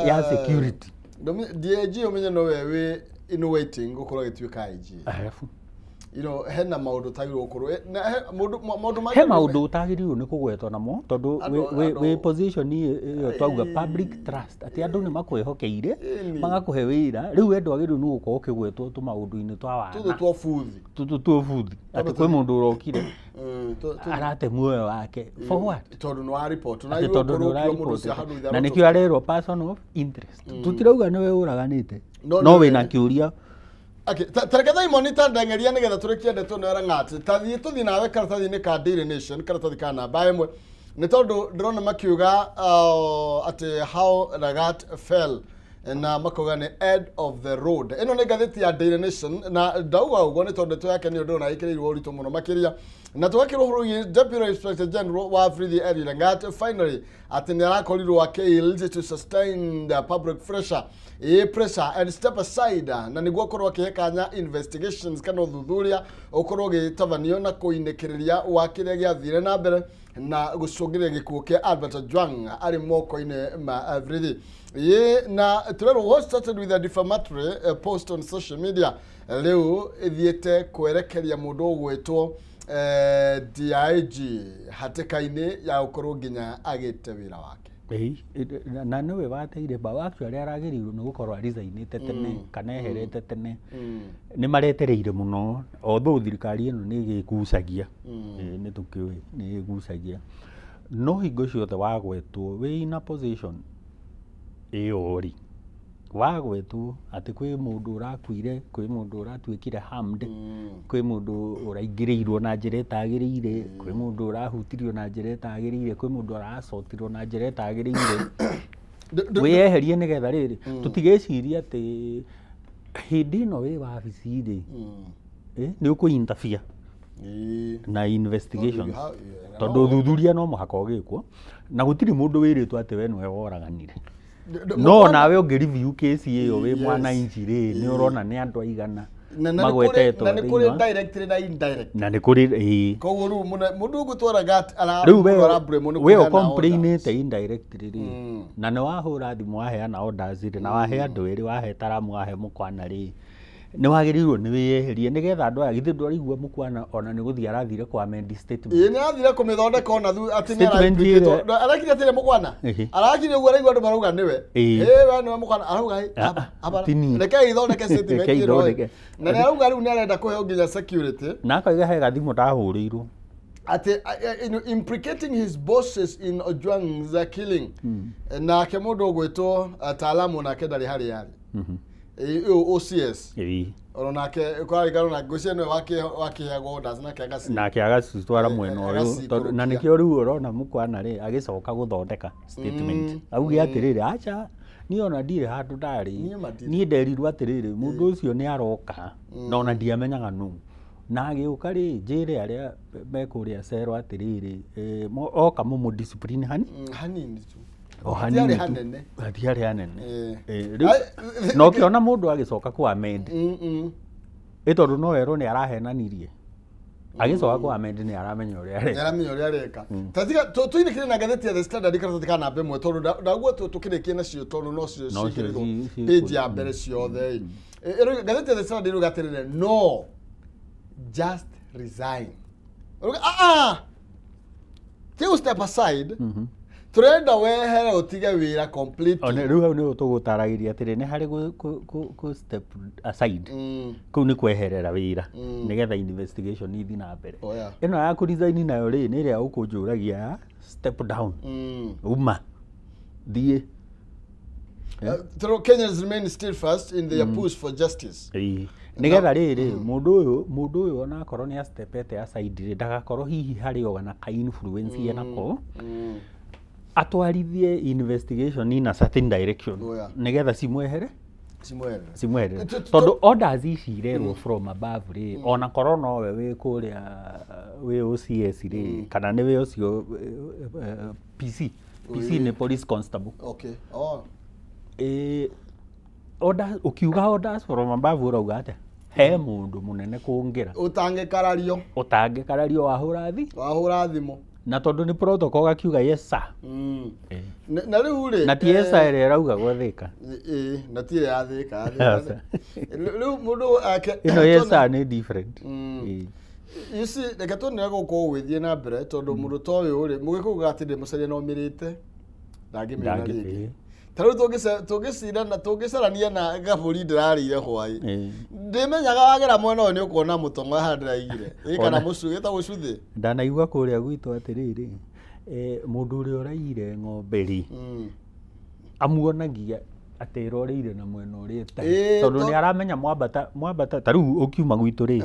Speaker 2: ya security.
Speaker 1: DIG ũmenye nowe wĩ in waiting gũkorwo agĩtuĩka IG.
Speaker 2: Arabu.
Speaker 1: You know, hena maũndũ ũtagĩrĩirwo gũkorwo maũndũ
Speaker 2: he maũndũ ũtagĩrĩirwo nĩ kũgwetwo namo tondũ wĩ position ĩyo twauga public trust, atĩ andũ nĩ makwĩhokeire magakũhe wĩra, rĩu we ndwagĩrĩirwo nĩ gũkorwo ũkĩgwetwo tũmaũndũ-inĩ twa wana,
Speaker 1: tũtũ twa buthi,
Speaker 2: tũtũ twa buthi, atĩ kwĩ mũndũ ũrokire arate muoyo wake for what?
Speaker 1: Tondũ nĩ wa report
Speaker 2: na na nĩkĩo arerwo person of interest. Tũtirauga nĩwe ũraganĩte, no wĩna kĩũria.
Speaker 1: Okay, tareke thaa monitor ndengeria nigetha tũrĩkie ndeto ĩno ya Lang'at. Tathiĩ tũthiĩ nawe karatathi-inĩ ka Daily Nation, karatathi ka namba 1, nĩ tondũ ndĩrona makiuga atĩ how Lagat fell, na makauga nĩ end of the road. Ĩno nĩ ngathĩti ya Daily Nation, na ndauga ũguo nĩ tondũ ndeto yake nĩyo ndĩrona ĩkĩrĩirwo ũritũ mũno makĩria. Na tũgakĩrwo ũhoro wĩgiĩ Deputy Inspector General wa Borithi Eliud Langat finally atĩ nĩ arakorirwo akĩyield to sustain the public pressure, pressure and step aside, na nĩguo akorwo akĩhe kanya investigations kana ũthuthuria ũkorwo ũgĩtabanio na kũinĩkĩrĩria wa kĩrĩa gĩathire na mbere na gũcũngĩrĩria gĩkuũ kĩa Albert Ojwang arĩ moko-inĩ ma Borithi. Na tũrerwo what started with a defamatory post on social media rĩu ĩthiĩte kwerekeria mũndũ ũgwĩtwo DIG hatĩka-inĩ ya gũkorwo nginya agĩte wĩra wake.
Speaker 2: Na nĩwe wateire bao, actually aragĩrĩirwo nĩ gũkorwo aresignĩte tene kana eherete tene. Nĩ maretereire mũno, although thirikari ĩno nĩ ĩgĩgucagia, nĩ tũkĩũĩ nĩ ĩgucagia, no hingo ciothe wagwetwo wĩ in a position ĩyo rĩ, wagwetwo atĩ kwĩ mũndũ ũrakuire, kwĩ mũndũ ũratuĩkire harmed, kwĩ mũndũ ũraingĩrĩirwo na njĩra ĩtagĩrĩire, kwĩ mũndũ ũrahutirio na njĩra ĩtagĩrĩire, kwĩ mũndũ ũracotirwo na njĩra ĩtagĩrĩire, wĩyeherie nĩgetha rĩrĩ tũtigecirie atĩ hĩndĩ ĩno wĩ wabici rĩ, nĩ ũkũ interfere na investigations, tondũ ũthuthuria no mũhaka ũgĩkwo, na gũtirĩ mũndũ wĩrĩtwo atĩ we nĩwe woraganire. No nawe ũngĩ review case ĩyo wĩ mwananchi rĩ, nĩ ũrona nĩ andũ aigana magwetetwo,
Speaker 1: na nĩ kũrĩ directly na indirect,
Speaker 2: na nĩ kũrĩ ĩĩ.
Speaker 1: Koguo rĩu mũndũ ũgũtwo Lagat
Speaker 2: rĩu we ũcomplainĩte indirectly rĩ, na nĩ wahũra thimũ waheana orders rĩ, na wahe andũ erĩ, wahe Taramu, wahe Mũkwana rĩ, nĩ wagĩrĩirwo nĩ wĩyeherie nĩgetha andũ aya, githĩ ndwaraigua Mũkwana ona nĩ gũthiĩ arathire kwa amend statement.
Speaker 1: Ĩĩ nĩ arathire kũmĩthondeka ona atĩ nĩ arathire arakire atĩrĩ Mũkwana arakire ũguo araigua andũ marauga nĩwe, ĩ we nĩwe Mũkwana arauga ĩ reke ithondeke statement ĩno, na nĩ arauga rĩu nĩ arenda kũheo nginya security,
Speaker 2: na akauga he gathimũ ndahũrĩirwo
Speaker 1: atĩ implicating his bosses in Ojwang's killing. Nake mũndũ ũgwĩtwo Taalamu nake ndarĩ harĩa arĩ, OCS ona nake kwarigana na ngũcia nĩwe wakĩheagwo orders nake agaci
Speaker 2: nake agacitwara mwena ũyũ, na nĩkĩo rĩu ũrona Mũkwana rĩ agĩcoka gũthondeka statement auge atĩrĩrĩ, acha niĩ ona ndirĩ handũ ndarĩ, niĩ nderirwo atĩrĩrĩ mũndũ ũcio nĩ aroka na ona ndiamenyaga nũ, Na agĩũka rĩ, njĩre arĩa me kũrĩa cero atĩrĩrĩ, oka mũmũ discipline hani
Speaker 1: Hanini tu.
Speaker 2: O
Speaker 1: Hatiarĩ
Speaker 2: hanini tu.
Speaker 1: hanene.
Speaker 2: Hatiarĩ hanene.
Speaker 1: Eh.
Speaker 2: Rĩu na ũkĩona mũndũ agĩcoka kũ amend, ĩ tondũ no erwo nĩ arahenanirie, agĩcoka kũ amend nĩ aramenya ũrĩa areka.
Speaker 1: Nĩaramenya ũrĩa areka. Ta tiga tũinĩkĩre na ngathĩti ya The Standard karatathi ka namba ĩmwe, tondũ ndaguo tũkĩrĩkie nacio, tondũ nocio
Speaker 2: No cio
Speaker 1: ciĩkĩrĩtwo page ya mbere ciothe. Ngathĩti ya The Standard ĩrauga atĩrĩrĩ, "No, just resign." Ĩrauga, "Ah, ah, ti step aside, tũrenda wehere, ũtige wĩra completely."
Speaker 2: Ona rĩu hau nĩho tũgũtaragĩria atĩrĩ, nĩ harĩ kũ step aside, kũu nĩ kweherera wĩra nĩgetha investigation ithi na mbere.
Speaker 1: Oh, yeah.
Speaker 2: Ĩno ya kũ resign nayo rĩ, nĩ ĩrĩa ũkũnjũragia ya step down, uma thiĩ.
Speaker 1: Tondũ Kenyans remain steadfast in their push for justice.
Speaker 2: Ĩĩ. Nĩgetha rĩrĩ, mũndũ ũyũ onakorwo nĩ astepete aside rĩ, ndagakorwo hihi harĩ o na ka influence enako atwarithie investigation in a certain direction,
Speaker 1: Oh, yeah.
Speaker 2: nĩgetha cimwehere.
Speaker 1: Cimweherere.
Speaker 2: Cimweherere, tondũ orders ici irerwo from above rĩ, ona korwo nowe wĩ kũrĩa wĩ OCS rĩ, kana nĩ wĩ ũcio PC. PC nĩ police constable.
Speaker 1: Okay. Oh.
Speaker 2: Order, ũkiuga orders from above, ũrauga atĩa? He mũndũ mũnene kũngĩra
Speaker 1: Ũtangĩkarario.
Speaker 2: Ũtangĩkarario, wahũra thi
Speaker 1: Wahũra thimũ.
Speaker 2: Na tondũ nĩ protocol, gakiuga, "Yes sir."
Speaker 1: Na rĩu rĩ
Speaker 2: Na ti yes sir ĩrĩa ĩrauga gwathĩka.
Speaker 1: Ĩĩ, na ti ĩrĩa yathĩka. Yathĩka. Rĩu mũndũ ake
Speaker 2: Ĩno yes sir nĩ different.
Speaker 1: You see, reke tuone gũkũ ũgĩthiĩ na mbere, tondũ mũndũ ta ũyũ rĩ, mũgĩkũga atĩ ndĩmũcaria na ũmĩrĩte ndangĩmĩona rĩngĩ. Ta rĩu tũngĩcirana, tũngĩcarania na gabũri ndĩrarĩire hwaĩ, ndĩmenyaga wagera mwena ũyũ nĩ ũkuona mũtong'o haha ndĩraigire. Ĩ, kana mũcu gĩtagwo cuthĩ.
Speaker 2: Ndanaigua kũrĩa gwitũ atĩrĩrĩ, mũndũ ũrĩa ũraiyire ng'ombe rĩ, amuonagia atĩ ĩrorĩire na mwena ũrĩa ĩtarĩ, tondũ nĩ aramenya mwambata, mwambata ta rĩu ũkiuma gwitũ rĩ,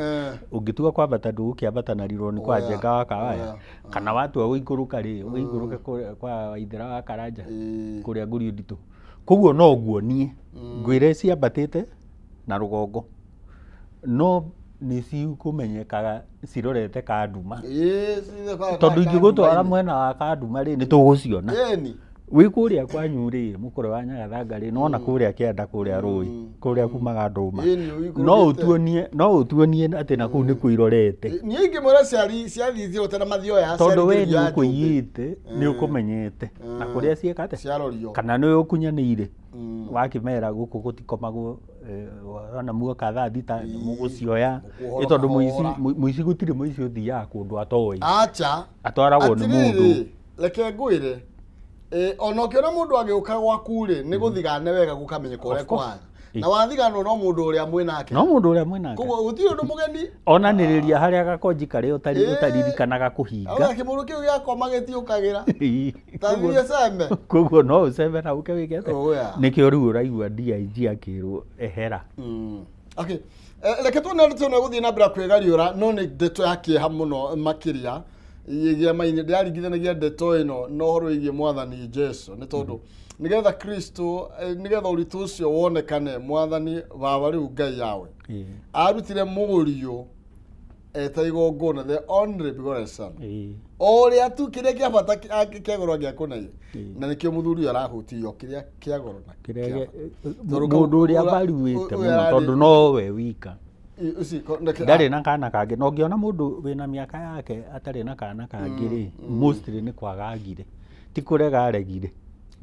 Speaker 2: ũngĩtua kwambata, ndũgũkĩambata na rironi kwa Njenga wa Kawaya, kana watua gũikũrũka rĩ, ũgĩikũrũke kũrĩa kwa Waithera wa Karanja, kũrĩa Ngũriũ Nditũ. Koguo no nguonie ngwĩre ciambatĩte na rũgongo, no nĩ cikũmenyekaga cirorete Kanduma, tondũ ingĩgũtwara mwena wa Kanduma rĩ, nĩ tũgũciona. Wĩ kũrĩa kwanyu rĩ, mũkũrwe wa Nyagathanga rĩ, nona kũrĩa kĩanda, kũrĩa rũĩ, kũrĩa kumaga ndũma,
Speaker 1: Ĩni, ũikũrũkĩte.
Speaker 2: No ũtuonie atĩ na kũu nĩkuo irorete.
Speaker 1: Niĩ ingĩmwĩra ciari ciathiĩ cirorete na mathioya.
Speaker 2: Tondũ we
Speaker 1: Ciaringĩrĩrio
Speaker 2: nĩ
Speaker 1: ya njũmbĩ.
Speaker 2: ũkũiyĩte, nĩ ũkũmenyete na kũrĩa ciĩka atĩa,
Speaker 1: Ciarorio.
Speaker 2: Kana nĩ ũkunyanĩire wakĩmera gũkũ gũtikomagwo, ona muoka thaa 6 nĩ mũgũcioya.
Speaker 1: Mũkuohoro
Speaker 2: Ĩ, tondũ mũici
Speaker 1: kahora.
Speaker 2: Mũici, gũtirĩ mũici ũthiaga kũndũ atoĩ,
Speaker 1: Acha.
Speaker 2: atwaragwo nĩ mũndũ.
Speaker 1: Atĩrĩrĩ, reke ngwĩre, ona ũkĩona mũndũ agĩũka gwaku rĩ, nĩ gũthigane wega gũkamenyeka ũrĩa
Speaker 2: Of course.
Speaker 1: kũhana, na wathiganwo no mũndũ ũrĩa mwĩ nake.
Speaker 2: No mũndũ ũrĩa mwĩnake.
Speaker 1: Koguo gũtirĩ ũndũ mũgeni.
Speaker 2: Onanĩrĩria harĩa gakonji karĩa ũtaririkanaga kũhinga.
Speaker 1: Auga kĩmũrũ kĩu gĩakoma gĩtiũkagĩra ta thiĩ cembe.
Speaker 2: Koguo no ũcembe na ũke wĩke atĩa?
Speaker 1: Oh, yeah.
Speaker 2: Nĩkĩo rĩu ũraigua DIG akĩrwo ehera.
Speaker 1: Okay. Reke tuone tuone gũthiĩ na mbere kwĩgariũra, no nĩ ndeto ya kĩeha mũno makĩria gĩama-inĩ. Ndĩraringithanagia ndeto ĩno na ũhoro wĩgiĩ mwathani Jesu, nĩ tondũ nĩgetha Kristo, nĩgetha ũritũ ũcio wonekane, mwathani baba rĩu Ngai yawe arutire mũriũ eta igongona, the only begotten son, o ũrĩa tu kĩrĩa kĩa bata kĩa goro angĩakũneire, na nĩkĩo mũthuri ũyũ arahutio kĩrĩa kĩa goro na
Speaker 2: kĩrĩa
Speaker 1: kĩa bata. Tondũ
Speaker 2: mũndũ ũrĩa valuĩte
Speaker 1: ũyũ
Speaker 2: mũno, tondũ nowe wika. Ndarĩ na kana kangĩ, na ũngĩona mũndũ wĩna mĩaka yake atarĩ na kana kangĩ rĩ, mostly nĩ kwaga agire, ti kũrega aregire.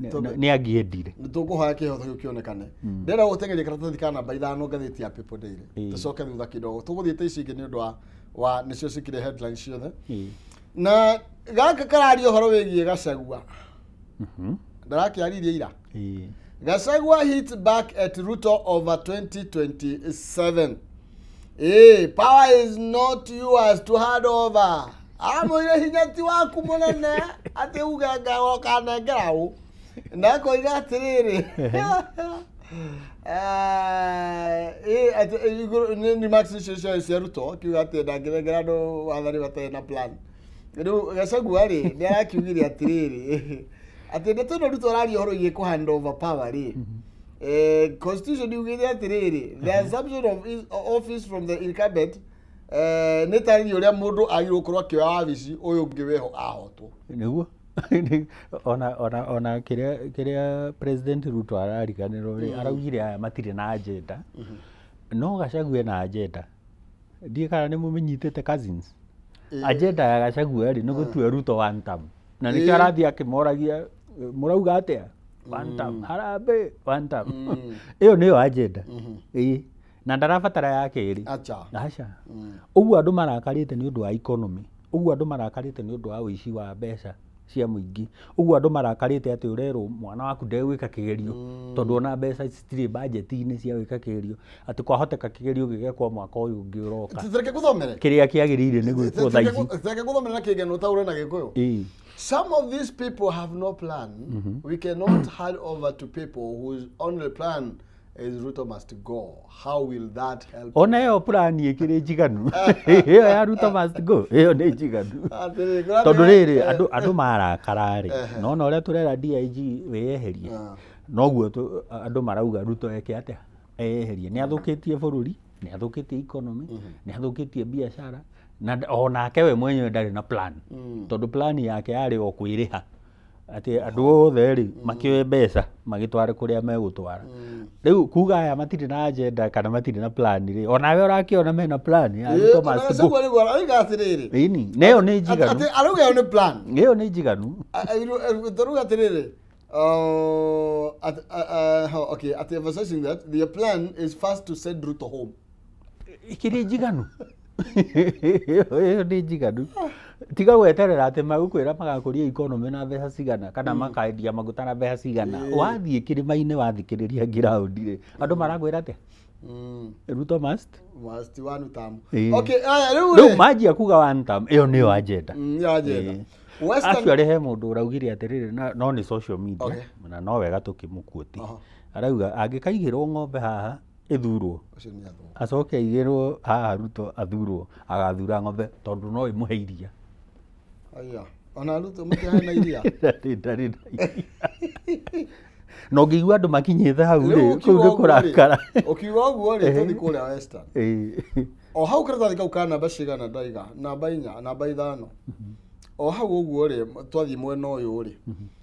Speaker 2: Nĩ angĩendire.
Speaker 1: Nĩ tũkũhoya kĩhoto kĩu kĩonekane. Ndĩrenda gũteng'eria karatathi ka namba 5 ngathĩti ya People Daily. Tũcoke thutha kidogo tũgũthiĩte ici ingĩ nĩ ũndũ wa nĩcio cikĩrĩ headlines ciothe, na gaka kararia ũhoro wĩgiĩ Gachagua. Ndarakĩaririe ira. Gachagua hit back at Ruto over 2027. Power is not yours to hand over. Amwĩre hinya ti waku mũnene atĩ uge ũkanengera ũ, na akoiga atĩrĩrĩ, atĩ igũrũ nĩ remarks icio cia Ruto akiuga atĩ ndangĩnengera andũ wathani matarĩ na plan. Rĩu Gachagua rĩ, nĩ arakiugire atĩrĩrĩ, atĩ ndeto ĩno Ruto araria ũhoro wĩgiĩ kũ hand over power rĩ, constitution yugĩte atĩrĩrĩ, the assumption of his office from the incumbent Nĩ tarĩria ũrĩa mũndũ agĩrĩirwo gũkorwo akĩoya wabici ũyũ ũngĩ wĩho ahotwo.
Speaker 2: Nĩguo ona kĩrĩa President Ruto arariganĩrwo rĩ, araugire aya matirĩ na agenda. No Gachagua ena agenda. Ndiũĩ kana nĩ mũmĩnyitĩte cousins. Agenda ya Gachagua rĩ nĩ gũtua Ruto one term. Na nĩkĩo arathiĩ akĩmoragia mũrauga atĩa? One term, harambee, one term. Ĩyo nĩyo agenda. Ĩĩ. Na ndarabatara ya kerĩ.
Speaker 1: Acha.
Speaker 2: Aca. Ũguo andũ marakarĩte nĩ ũndũ wa economy. Ũguo andũ marakarĩte nĩ ũndũ wa ũici wa mbeca cia mũingĩ. Ũguo andũ marakarĩte atĩ ũrerwo mwana waku ndegwĩka kĩgerio tondũ ona mbeca citirĩ budget-inĩ cia gwĩka kĩgerio, atĩ kwahoteka kĩgerio gĩgekwo mwaka ũyũ ũngĩ ũroka.
Speaker 1: Reke ngũthomere.
Speaker 2: Kĩrĩa kĩagĩrĩire nĩ gwĩkwo thaa ici.
Speaker 1: Reke ngũthomere na kĩngeno ũtaũre na Gĩkũyũ.
Speaker 2: Ĩĩ.
Speaker 1: Some of these people have no plan. We cannot hand over to people whose only plan is Ruto must go. How will that help?
Speaker 2: Ona ĩyo plan ĩkĩrĩ njiganu. Ĩyo ya Ruto must go, ĩyo nĩ njiganu. Tondũ rĩrĩ andũ marakara rĩ, nona ũrĩa tũrera DIG wĩyeherie, noguo andũ marauga Ruto eke atĩa? Eyeherie. Nĩ athũkĩtie bũrũri, nĩ athũkĩtie economy, nĩ athũkĩtie biacara, na onake we mwenyewe ndarĩ na plan. Tondũ plan yake yarĩ o kwĩrĩha. Atĩ andũ othe rĩ makĩoe mbeca magĩtware kũrĩa megũtwara. Rĩu kuga aya matirĩ na agenda kana matirĩ na plan rĩ, onawe ũrakĩona mena plan ya Ruto must go.
Speaker 1: Arauga atĩrĩrĩ.
Speaker 2: Ĩni, na ĩyo nĩ njiganu.
Speaker 1: Arauga ĩyo nĩ plan.
Speaker 2: Ĩyo nĩ njiganu.
Speaker 1: Arauga atĩrĩrĩ. Okay, at emphasizing that their plan is first to send Ruto home.
Speaker 2: Ikĩrĩ njiganu. Ĩyo nĩ njiganu. Tiga gweterera atĩ magũkwĩra magakũria economy na mbeca cigana kana makendia maguta na mbeca cigana. Wathiĩ kĩrĩma-inĩ wathikĩrĩria ground rĩ, andũ marakwĩra atĩa? Ruto must
Speaker 1: one term.
Speaker 2: Okay,
Speaker 1: rĩu
Speaker 2: rĩu manjia kuga one term, ĩyo nĩyo agenda.
Speaker 1: Nĩyo agenda.
Speaker 2: Actually he mũndũ ũraugire atĩrĩrĩ, no nĩ social media na no wega tũkĩmũquote. Arauga angĩkaigĩrwo ng'ombe haha ĩthurwo, acoke aigĩrwo haha Ruto athurwo, agathura ng'ombe tondũ no ĩmũhe iria.
Speaker 1: Aya, ona Ruto matiheana iria.
Speaker 2: Ndarĩ na iria. Na ũngĩigua andũ makinyĩte hau rĩ, kũu nĩ kũrakara.
Speaker 1: Ũkiuga ũguo rĩ, tũthiĩ kũrĩa Western. O hau karatathi kau ka namba cigana ndaiga, namba 4, namba 5. O hau ũguo rĩ, twathiĩ mwena ũyũ rĩ.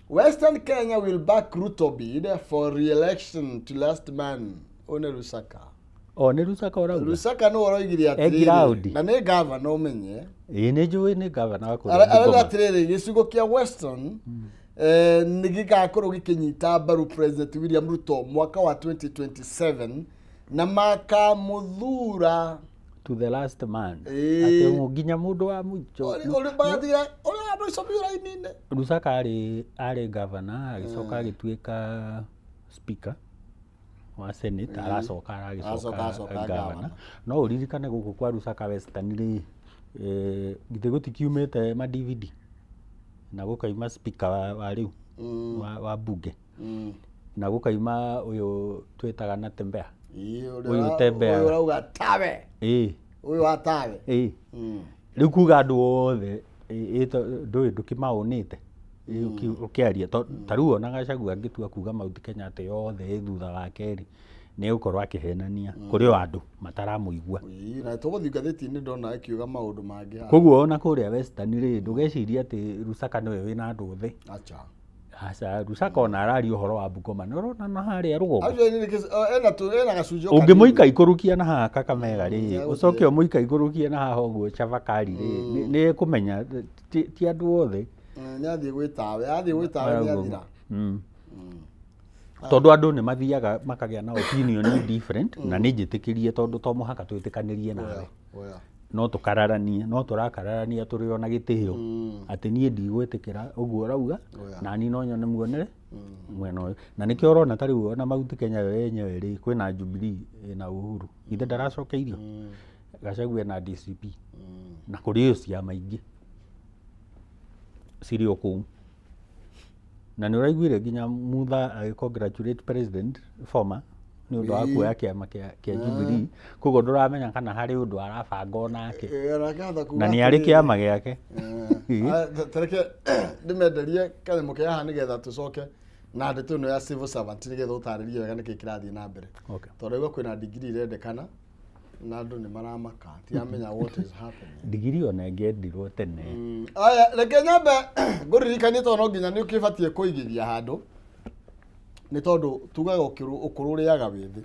Speaker 1: Western Kenya will back Ruto bid for re-election to last man. Ũyũ nĩ Lusaka.
Speaker 2: O nĩ Lusaka ũrauga?
Speaker 1: Lusaka nĩwe ũroigire atĩrĩrĩ, na nĩ gavana ũmenye.
Speaker 2: Ĩĩ nĩ njũĩ nĩ gavana wa kũrĩa
Speaker 1: Arauga atĩrĩrĩ, gĩcigo kĩa Western nĩ gĩgakorwo gĩkĩnyita mbaru President William Ruto mwaka wa 2027 na makamũthura
Speaker 2: to the last man. Atĩ nginya mũndũ wa mũico.
Speaker 1: Ũrĩa magathira, ũrĩa wa mũico biũ raini-inĩ.
Speaker 2: Lusaka arĩ gavana, agĩcoka agĩtuĩka speaker wa Senate, aracoka aragĩcoka gavana. No ũririkane gũkũ kwa Lusaka Western rĩ, githĩ gũtikiumĩte ma DVD na gũkaima speaker wa rĩu wa bunge na gũkaima ũyũ twĩtaga na Tembea. Ũyũ Tembea.
Speaker 1: Ũyũ ũrauga tawe.
Speaker 2: Ĩĩ.
Speaker 1: Ũyũ wa tawe.
Speaker 2: Ĩĩ. Rĩu kuga andũ othe ndũĩ ndũkĩmaũnĩte ũkĩaria ta rĩu ona Gachagua angĩtua kuga Mount Kenya atĩ yothe ĩ thutha wake rĩ, nĩ egũkorwo akĩhenania kũrĩ o andũ mataramũigua.
Speaker 1: Na tũgũthiĩ ngathĩti-inĩ ndona akiuga maũndũ mangĩ haha.
Speaker 2: Koguo ona kũrĩa Western rĩ, ndũgecirie atĩ Lusaka nĩwe wĩna andũ othe.
Speaker 1: Acha.
Speaker 2: Aca, Lusaka ona araria ũhoro wa Bungoma, nĩ ũrona na harĩa rũgongo.
Speaker 1: Ena gacunjĩ o kanini.
Speaker 2: Ũngĩmũika ikũrũkia na haha Kakamega rĩ, ũcoke ũmũika ikũrũkie na haha ũguo Chavakali rĩ, nĩ ekũmenya ti andũ othe.
Speaker 1: Nĩ athiĩ gwĩ tawe, athiĩ gwĩ tawe nĩ athira.
Speaker 2: Tondũ andũ nĩ mathiaga makagĩa na opinion different, na nĩ njĩtĩkĩrie tondũ to mũhaka twĩtĩkanĩrie nawe. No tũkararanie, no tũrakararania tũrĩ ona gĩtĩo. Atĩ niĩ ndigwĩtĩkĩra ũguo ũrauga, na niĩ no nyone muonere mwena ũyũ. Na nĩkĩo ũrona ta rĩu ona Mount Kenya yo yenyewe rĩ, kwĩna Jubilee ĩna Uhuru. Ithe ndaracokeirio. Gachagua ena DCP. Na kũrĩ o ciama ingĩ cirĩ o kũu. Na nĩ ũraiguire nginya Mutha agĩ congratulate president former nĩ ũndũ wa kuoya kĩama kĩa Jubilee. Koguo ndũramenya kana harĩ ũndũ arabanga onake. Na nĩ arĩ kĩama gĩake.
Speaker 1: Tareke ndĩmenderie kanyamũ ke haha nĩgetha tũcoke na ndeto ĩno ya civil servant nĩgetha ũtarĩrie wega nĩkĩĩ kĩrathiĩ na mbere. Tondũ raigua kwĩna degree irendekana Na andũ nĩ maramaka tiramenya what is happening.
Speaker 2: Ndigiri ona ĩngĩendirwo tene.
Speaker 1: Aya, reke nyambe ngũririkanie tondũ no nginya nĩ ũkĩbatiĩ kũigithia handũ, nĩ tondũ tugaga ũkũrũ ũrĩaga wĩthĩ.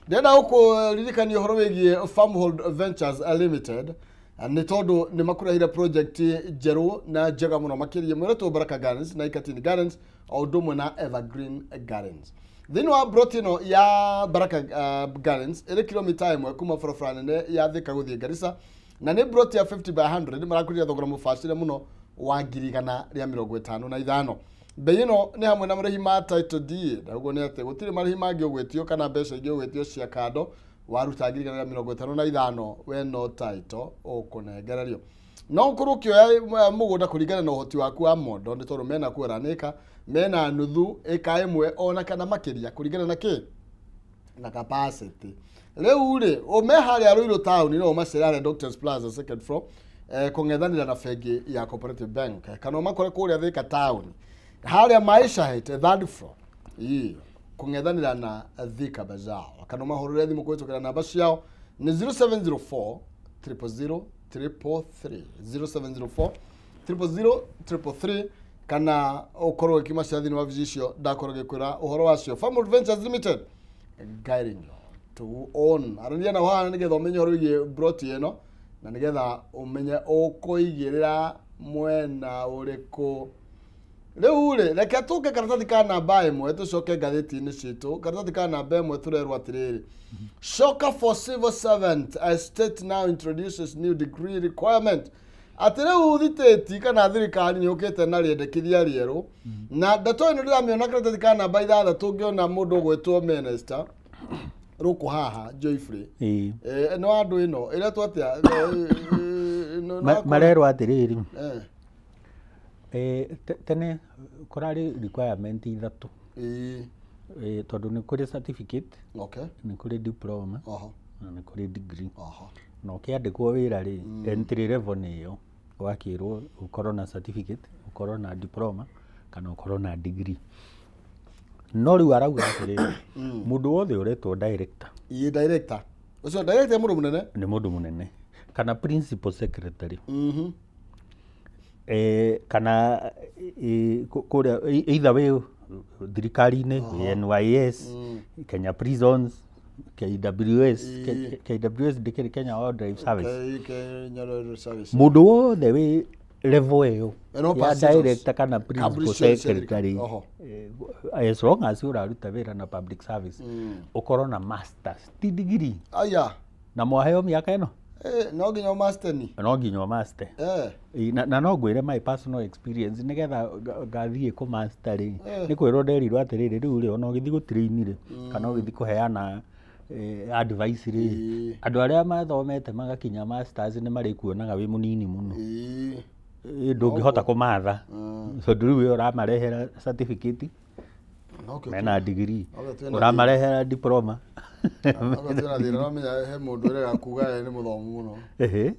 Speaker 1: Ndĩrenda gũkũririkania ũhoro wĩgiĩ Farmhold Ventures Limited, nĩ tondũ nĩ makũrehire project njerũ na njega mũno makĩria mwĩretwo Baraka Gardens na Ikatini Gardens o ũndũ ũmwe na Evergreen Gardens. Thĩinĩ wa broti ĩno ya Baraka Gardens ĩrĩ kilomita 1 kuma barabara nene ya Thika gũthiĩ Garissa, na nĩ broti ya 50 by 100 marakũrire thogora mũbacĩre mũno wa 155,000. Bei ĩno nĩ hamwe na marĩhi ma title deed, na ũguo nĩ atĩ gũtirĩ marĩhi mangĩ ũgwĩtio kana mbeca ingĩ ũgwĩtio cia kando. Waruta 155,000 we no title ũkũnengererio. No ũkorwo ũkĩoya mũgũnda kũringana na ũhoti waku wa mondo, nĩ tondũ mena kweranĩka, mena nuthu ĩka ĩmwe ona kana makĩria kũringana na kĩ na capacity. Rĩu rĩ ũme harĩa Ruiru town no ũmacere harĩa Doctors Plaza second floor, kũng'ethanĩra na bengi ya Cooperative Bank, kana ũmakore kũrĩa Thika town harĩa Maisha Height third floor, ĩĩ kũng'ethanĩra na Thika Bazaar, kana ũmahũrĩre thimũ kũhĩtũkĩra namba ciao nĩ 0704 000 333, 0704 000 333, kana ũkorwo ũkĩmacera thĩinĩ wa wabici icio ndakorwo ngĩkwĩra ũhoro wacio. Farmhold Ventures Limited, guiding you to own. Aranĩria nao haha nĩgetha ũmenye ũhoro wĩgiĩ broti ĩno na nĩgetha ũmenye ũkũigĩrĩra mwena ũrĩkũ. Rĩu rĩ reke tũke karatathi ka namba 1 tũcoke ngathĩti-inĩ citũ. Karatathi ka namba 1 tũrerwo atĩrĩrĩ, Shocker for civil servant, a state now introduces new degree requirement. Atĩ rĩu thitĩti kana thirikari nĩ yũkĩte na rĩendekithia rĩerũ, na ndeto ĩno ndĩramĩona karatathi ka namba 6 ngĩona mũndũ ũgwĩtwo minister rũkũ haha Joyfrey.
Speaker 2: Ĩĩ.
Speaker 1: No andũ ĩno ĩretwo atĩa?
Speaker 2: Marerwo atĩrĩrĩ, tene kũrarĩ requirement 3.
Speaker 1: Ĩĩ.
Speaker 2: Tondũ nĩ kũrĩ certificate,
Speaker 1: Okay.
Speaker 2: nĩ kũrĩ diploma, na nĩ kũrĩ degree. Na ũkĩandĩkwo wĩra rĩ, entry level nĩ ĩyo, ũgakĩrwo ũkorwo na certificate, ũkorwo na diploma kana ũkorwo na degree. No rĩu arauga atĩrĩrĩ, mũndũ wothe ũretwo director.
Speaker 1: Ĩĩ, director. Ũcio director nĩ mũndũ mũnene?
Speaker 2: Nĩ mũndũ mũnene. Kana principal secretary. Kana kũrĩa either wĩ thirikari-inĩ, wĩ NYS, Kenya Prisons, KWS, KWS ndĩkĩrĩ Kenya Wildlife Service.
Speaker 1: Kenya Wildlife Service.
Speaker 2: Mũndũ wothe wĩ level ĩyo
Speaker 1: No
Speaker 2: ya
Speaker 1: passes.
Speaker 2: director kana principal
Speaker 1: Kambuni cia
Speaker 2: secretary,
Speaker 1: thirikari. Oho.
Speaker 2: As long as ũraruta wĩra na public service, ũkorwo na masters ti degree.
Speaker 1: Aya.
Speaker 2: Na mwaheo mĩaka ĩno?
Speaker 1: No nginya ũmaster ni.
Speaker 2: No nginya ũmaster. Na no ngwĩre my personal experience nĩgetha ngathiĩ kũ master rĩ, nĩ kwĩrwo nderirwo atĩrĩrĩ, rĩu rĩ ona ũgĩthiĩ gũ train rĩ, kana ũgĩthiĩ kũheana advice rĩ, andũ arĩa mathomete magakinya masters nĩ marĩkuonaga wĩ mũnini mũno. Ndũngĩhota kũmatha tondũ rĩu we ũramarehera certificate mena degree,
Speaker 1: Nokĩo twĩna
Speaker 2: ũramarehera diploma.
Speaker 1: Nokĩo twĩna thĩna, ũramenya he mũndũ ũrega kuga ye nĩ mũthomu mũno.
Speaker 2: Ehe.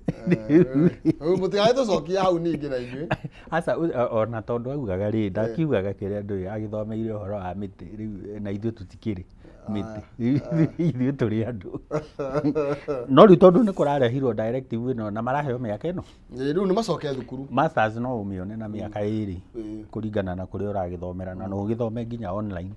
Speaker 1: Rĩu mũtigae hau ningĩ na inyuĩ.
Speaker 2: Aca, ona tondũ augaga rĩ, ndakiugaga kĩrĩa ndũĩ agĩthomeire ũhoro wa mĩtĩ rĩu, na ithuĩ tũtikĩrĩ mĩtĩ, ithuĩ tũrĩ andũ. No rĩu tondũ nĩ kũrarehirwo directive ĩno na maraheo mĩaka ĩno,
Speaker 1: Rĩu nĩ macoke thukuru.
Speaker 2: Masters no ũmĩone na mĩaka 2 kũringana na kũrĩa ũragĩthomera, na no ũgĩthome nginya online,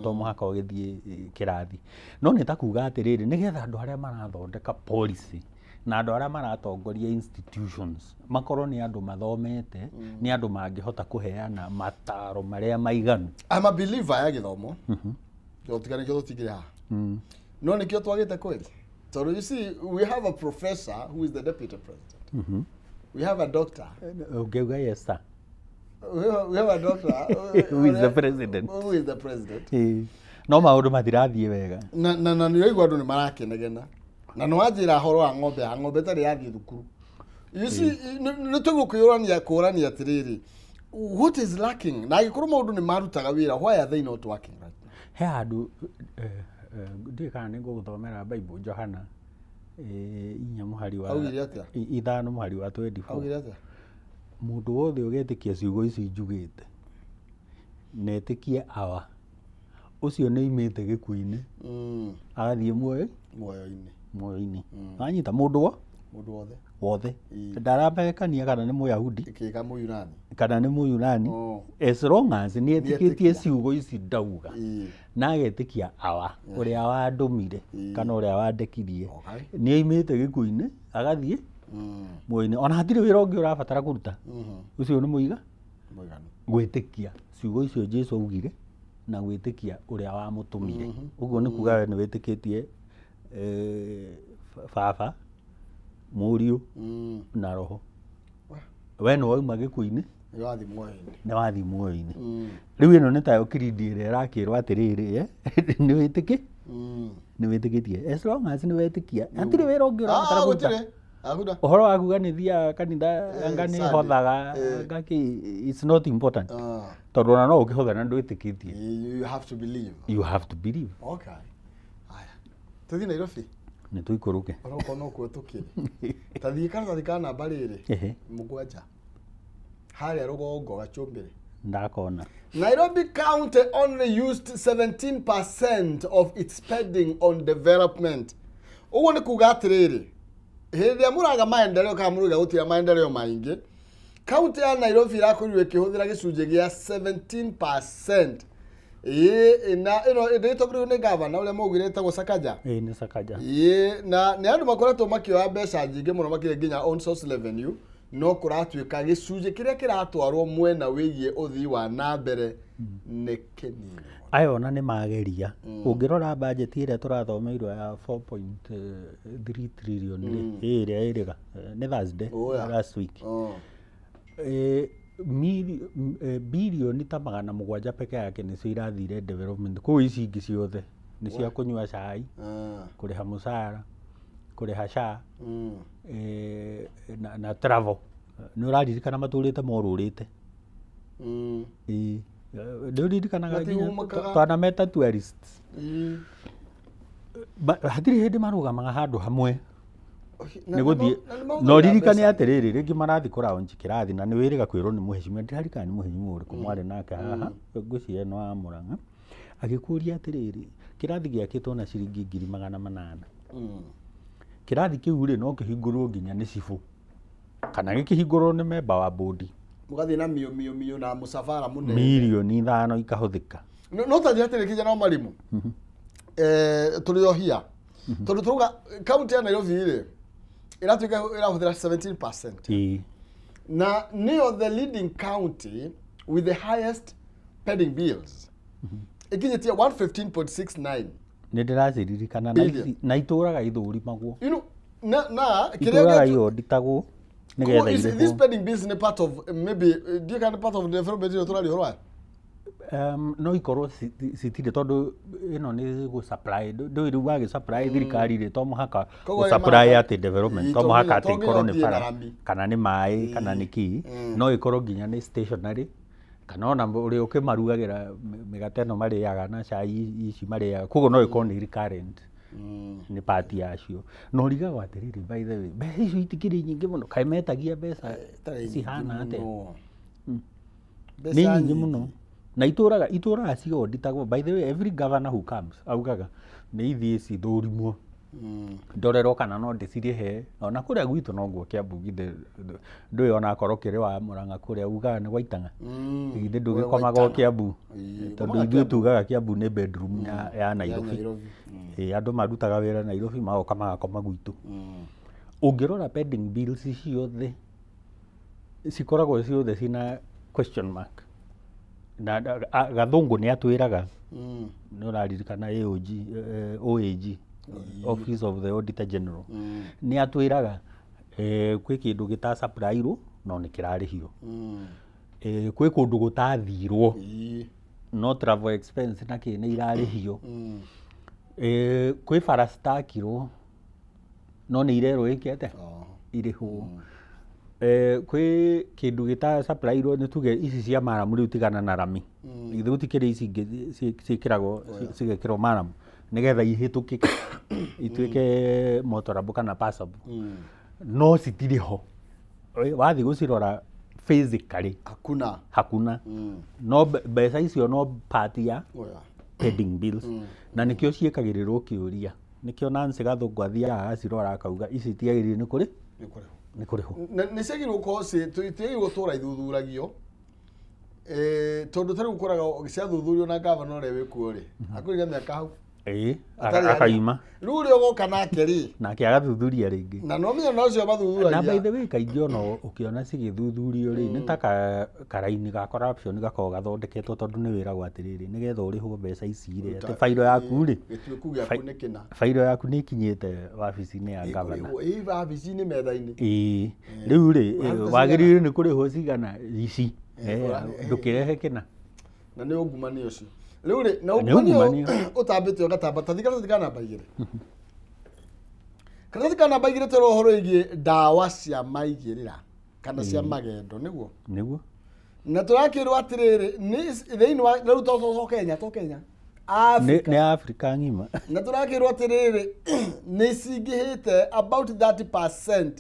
Speaker 2: to mũhaka ũgĩthiĩ kĩrathi. No nĩ ta kuga atĩrĩrĩ, nĩgetha andũ arĩa marathondeka policy na andũ arĩa maratongoria institutions makorwo nĩ andũ mathomete, nĩ andũ mangĩhota kũheana mataro marĩa maiganu.
Speaker 1: I'm a believer ya gĩthomo. Tiga nĩkĩo tũtingĩrĩ haha. No nĩkĩo twagĩte kweli. Tondũ you see, we have a professor who is the deputy president. We have a doctor.
Speaker 2: Ũngĩuga yes sir.
Speaker 1: We have a doctor
Speaker 2: Who is the president.
Speaker 1: Who is the president.
Speaker 2: Ĩĩ. No maũndũ matirathiĩ wega.
Speaker 1: Na nĩ ũraigua andũ nĩ marakenegena. Na nĩ wanjĩra horo wa ng'ombe, ya ng'ombe ĩtarĩ yathiĩ thukuru. You see, nĩ tũgũkĩũrania kũrania atĩrĩrĩ, what is lacking? Na angĩkorwo maũndũ nĩ marutaga wĩra, why are they not working right now?
Speaker 2: He handũ ndiũĩ kana nĩ ngũgũthomera Bible, Johana 4 mũhari wa
Speaker 1: Augire atĩa?
Speaker 2: 5 mũhari wa 24.
Speaker 1: Augire atĩa?
Speaker 2: Mũndũ wothe ũgetĩkia ciugo ici njugĩte na etĩkie awa, ũcio nĩ aimĩte gĩkuũ-inĩ agathiĩ muoyo.
Speaker 1: Muoyo-inĩ.
Speaker 2: Muoyo-inĩ. Wanyita mũndũ wo
Speaker 1: Mũndũ wothe.
Speaker 2: Wothe.
Speaker 1: Ĩĩ.
Speaker 2: Ndarambekania kana nĩ Mũyahudi
Speaker 1: Ĩkĩga Mũyunani.
Speaker 2: Kana nĩ Mũyunani.
Speaker 1: Oh.
Speaker 2: As long as nĩ etĩkĩtie
Speaker 1: Nĩetĩkia.
Speaker 2: Ciugo ici ndauga na agetĩkia awa ũrĩa wandũmire kana ũrĩa wandekirie, nĩ aimĩte gĩkuũ-inĩ agathiĩ muoyo-inĩ. Ona hatirĩ wĩra ũngĩ ũrabatara kũruta. Ũcio nĩ mũiga.
Speaker 1: Mũiganu.
Speaker 2: Gwĩtĩkia ciugo icio Jesu augire na gwĩtĩkia ũrĩa wamũtũmire. Ũguo nĩ kuga we nĩ wĩtĩkĩtie baba, mũriũ na roho. We nĩ wauma gĩkuũ-inĩ.
Speaker 1: Nĩ wathiĩ muoyo-inĩ.
Speaker 2: Nĩ wathiĩ muoyo-inĩ. Rĩu ĩno nĩ tayo kirindi ĩrĩa ĩrakĩrwo atĩrĩrĩ, nĩ wĩtĩkĩ nĩ wĩtĩkĩtie. As long as nĩ wetĩkia, hatirĩ wĩra ũngĩ ũrabatara
Speaker 1: Ah,
Speaker 2: kũruta.
Speaker 1: gũtirĩ. Hakuna.
Speaker 2: Ũhoro wa kuga nĩ thiaga kanitha, anga nĩ
Speaker 1: Sunday.
Speaker 2: hothaga, anga kĩ, it's not important, tondũ ona no ũkĩhotha na ndwĩtĩkĩtie.
Speaker 1: You have to believe.
Speaker 2: You have to believe.
Speaker 1: Okay. Aya. Tũthiĩ Nairobi.
Speaker 2: Nĩ tũikũrũke.
Speaker 1: Onokorwo no kuo tũkĩrĩ. Tathiĩ karatathi ka namba rĩrĩ. 7. Harĩa rũgongo gachumbĩrĩ.
Speaker 2: Ndakona.
Speaker 1: Nairobi County only used 17% of its spending on development. Ũguo nĩ kuga atĩrĩrĩ, hĩndĩ ĩrĩa mũraga maendeleo kana mũrauga gũtirĩ maendeleo maingĩ, kaunti ya Nairobi ĩrakorirwo ĩkĩhũthĩra gĩcunjĩ gĩa 17%. Ĩĩ, na ĩno ndĩgĩtongorerio nĩ gavana ũrĩa maugire ĩtagwo Sakaja.
Speaker 2: Ĩĩ, nĩ Sakaja.
Speaker 1: Ĩĩ, na nĩ andũ makoretwo makĩoya mbeca nyingĩ mũno makĩria nginya on source revenue, no kũratuĩka gĩcunjĩ kĩrĩa kĩratwarwo mwena wĩgiĩ ũthii wa na mbere nĩ kĩnini.
Speaker 2: Aya ona nĩ mageria. Ũngĩrora bajeti ĩrĩa tũrathomeirwo ya 4.3 trillion rĩ, ĩrĩa ĩrĩga nĩ Thursday
Speaker 1: Oh, yeah.
Speaker 2: last week.
Speaker 1: Oh.
Speaker 2: Bilioni ta 700 peke yake nĩcio irathire development. Kũu ici ingĩ ciothe nĩ cia kũnyua cai, kũrĩha mũcara, kũrĩha SHA, na travel. Nĩ ũraririkana matũrĩte morũrĩte? Ĩĩ. Nĩ ũririkanaga nginya
Speaker 1: Matihũmũkaga.
Speaker 2: twanameta tourists. Hatirĩ hĩndĩ marũgamaga handũ hamwe. Nĩ gũthiĩ na ũririkane atĩrĩrĩ, rĩngĩ marathiĩ kũraunji kĩrathi na nĩ wĩrĩga kwĩrwo nĩ mũhecimiwa, ndirarikana nĩ mũhecimiwa ũrĩkũ mwarĩ nake haha, ngwĩciria nĩ wa Mũrang'a, agĩkũria atĩrĩrĩ, kĩrathi gĩakĩtwo na ciringi 800,000. Kĩrathi kĩu rĩ, no kĩhingũrwo nginya nĩ cibũ kana gĩkĩhingũrwo nĩ memba wa bodi.
Speaker 1: Mũgathiĩ na mio mio mio na mũcabara mũnene.
Speaker 2: 5 mirioni ikahũthĩka.
Speaker 1: No tanjĩra atĩrĩ, kijana wa Marimu, tũrĩ o hia tondũ tũrauga kaunti ya Nairobi rĩ ĩratuĩka ĩrahũthĩra 17% na nĩyo the leading county with the highest pending bills, ĩkinyĩtie 115.69
Speaker 2: Nĩ ndĩraciririkana na
Speaker 1: billion.
Speaker 2: Na itũraga ithũrimagwo.
Speaker 1: Na kĩrĩa
Speaker 2: Itũraga ionditagwo nĩgetha
Speaker 1: Koguo these
Speaker 2: irĩhwo.
Speaker 1: Pending bills nĩ part of maybe ndiũĩ kana nĩ part of development ĩyo tũraria ũhoro wayo.
Speaker 2: No ikorwo citirĩ tondũ ĩno nĩ gũ supply, ndũĩ rĩu wagĩ supply thirikari rĩ, to mũhaka
Speaker 1: Koguo
Speaker 2: gũ
Speaker 1: arĩa
Speaker 2: supply atĩ development,
Speaker 1: Ĩĩ,
Speaker 2: to mũhaka
Speaker 1: to
Speaker 2: atĩ
Speaker 1: nginya
Speaker 2: ikorwo nĩ
Speaker 1: ũthiĩ na
Speaker 2: bara
Speaker 1: rami.
Speaker 2: kana nĩ maĩ kana nĩ kĩ. No ĩkorwo nginya nĩ stationary kana ona ũrĩa ũkĩmarugagĩra mĩgate ĩno marĩaga na cai ici marĩaga. Koguo no ĩkorwo nĩ recurrent, nĩ part yacio. Na ũrigagwo atĩrĩrĩ, by the way, mbeca icio itikĩrĩ nyingĩ mũno? Kaĩ metagia mbeca
Speaker 1: Itarĩ nyingĩ
Speaker 2: cihana atĩa?
Speaker 1: mũno.
Speaker 2: Nĩ
Speaker 1: Mbeca
Speaker 2: nyingĩ mũno na itũraga cionditagwo. By the way, every governor who comes augaga nĩ ithiĩ cithũrimwo, ndorerwo kana no ndĩcirĩhe. Ona kũrĩa gwitũ noguo Kĩambu, githĩ ndũĩ onakorwo kĩrĩ wa Mũrang'a kũrĩa ugaga nĩ gwaitang'a? Githĩ ndũgĩkomaga o Kĩambu?
Speaker 1: Ĩĩ,
Speaker 2: Tondũ
Speaker 1: ngomaga
Speaker 2: ithuĩ
Speaker 1: Kĩambu.
Speaker 2: tugaga Kĩambu nĩ bedroom ya Nairobi.
Speaker 1: Nairobi.
Speaker 2: Ĩĩ, andũ marutaga wĩra Nairobi magoka magakoma gwitũ. Ũngĩrora pending bills ciothe cikoragwo ciothe cina question mark na Gathũngũ nĩ atwĩraga. Nĩ ũraririkana AOG, OAG, Office of the Auditor General, nĩ atwĩraga kwĩ kĩndũ gĩta supplyirwo no nĩ kĩrarĩhio. Kwĩ kũndũ gũtathirwo no travel expense na kĩ nĩ irarĩhio. Kwĩ bara citakirwo no nĩ irerwo ĩke atĩa?
Speaker 1: Oh.
Speaker 2: Irĩhwo. Kwĩ kĩndũ gĩta supplyirwo, nĩ tuge ici cia maramu rĩu, tigana na rami, githĩ gũtikĩrĩ ici ingĩ ciĩkĩragwo cigekĩrwo maramu nĩgetha ihĩtũkĩke ituĩke motorable kana passable, no citirĩ ho. Wathiĩ gũcirora physically,
Speaker 1: Hakuna.
Speaker 2: Hakuna. No mbeca icio no part ya
Speaker 1: Oya.
Speaker 2: pending bills na nĩkĩo ciĩkagĩrĩrwo kĩũria. Nĩkĩo Nancy Gathũngũ athiaga agacirora akauga ici itiagĩrĩire nĩ kũrĩ
Speaker 1: Nĩ kũrĩhwo.
Speaker 2: Nĩ kũrĩhwo.
Speaker 1: Nĩ ciagĩrĩirwo gũkorwo itiagĩrĩirwo gũtũra ithuthuragio, tondũ ta rĩu ũkoraga ciathuthurio na gavana ũrĩa wĩkuo rĩ, akũrire mĩaka hau.
Speaker 2: Ĩĩ,
Speaker 1: Atarĩ harĩa.
Speaker 2: Akaima.
Speaker 1: Rĩu ũrĩa ũgoka nake rĩ,
Speaker 2: nake agathuthuria rĩngĩ.
Speaker 1: Na no menya no ũcio
Speaker 2: Na by
Speaker 1: mathuturagia.
Speaker 2: the way, kaingĩ ona ũkĩona cigĩthuthurio rĩ, nĩ ta karaini ga corruption gakoragwo gathondeketwo, tondũ nĩ wĩragwo atĩrĩrĩ, nĩgetha ũrĩhwo mbeca ici rĩ, atĩ bairo yaku rĩ,
Speaker 1: Gĩtuĩku gĩaku nĩ kĩna.
Speaker 2: Bairo yaku nĩ ĩkinyĩte wabici-inĩ ya gavana.
Speaker 1: Ĩkũrĩhwo ĩ wabici-inĩ metha-inĩ.
Speaker 2: Ĩĩ, rĩu rĩ,
Speaker 1: Ũraruta?
Speaker 2: Wagĩrĩirwo nĩ kũrĩhwo cigana ici.
Speaker 1: Ndũkĩrehe
Speaker 2: ndũkĩrehe kĩna.
Speaker 1: Na nĩ ungumania ũcio rĩu rĩ, na
Speaker 2: Nĩ
Speaker 1: ungumania
Speaker 2: ungumania.
Speaker 1: ũtambĩte ũgatamba. Tathi karatathi ka namba 2, karatathi ka namba 2, tũrĩ ũhoro wĩgiĩ ndawa cia maigĩrĩra kana cia magendo, nĩguo?
Speaker 2: Nĩguo.
Speaker 1: Na tũrakĩrwo atĩrĩrĩ, nĩ thĩinĩ wa rĩu to Kenya, to Kenya,
Speaker 2: nĩ
Speaker 1: Africa.
Speaker 2: Nĩ Africa ng'ima.
Speaker 1: Na tũrakĩrwo atĩrĩrĩ, nĩ cingĩhĩte about 30%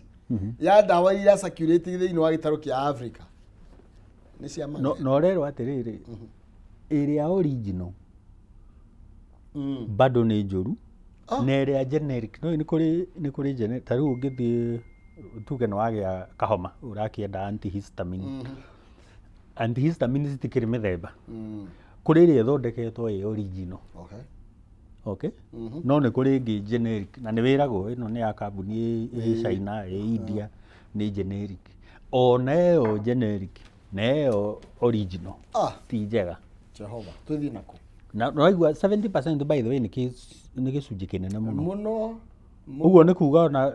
Speaker 1: ya ndawa iria circulating thĩinĩ wa gĩtarũ kĩa Africa nĩ cia
Speaker 2: No
Speaker 1: magendo.
Speaker 2: Na ũrerwo atĩrĩrĩ, ĩrĩa original bado nĩ njũru na ĩrĩa generic no nĩ kũrĩ generic. Ta rĩu ũngĩthiĩ tuge nĩ wagĩa kahoma, ũrakĩenda antihistamine. Antihistamine citikĩrĩ mĩthemba. Kũrĩ ĩrĩa ĩthondeketwo ĩ original, okay, no nĩ kũrĩ ĩngĩ generic, na nĩ wĩragwo ĩno nĩ ya kambuni ĩ China, ĩ India, nĩ generic. Ona ĩyo generic na ĩyo original ti njega.
Speaker 1: Jehova, twĩthiĩ nako?
Speaker 2: Na waigua 70%, by the way, nĩ gĩcunjĩ kĩnene mũno.
Speaker 1: Mũno.
Speaker 2: Ũguo nĩ kuga ona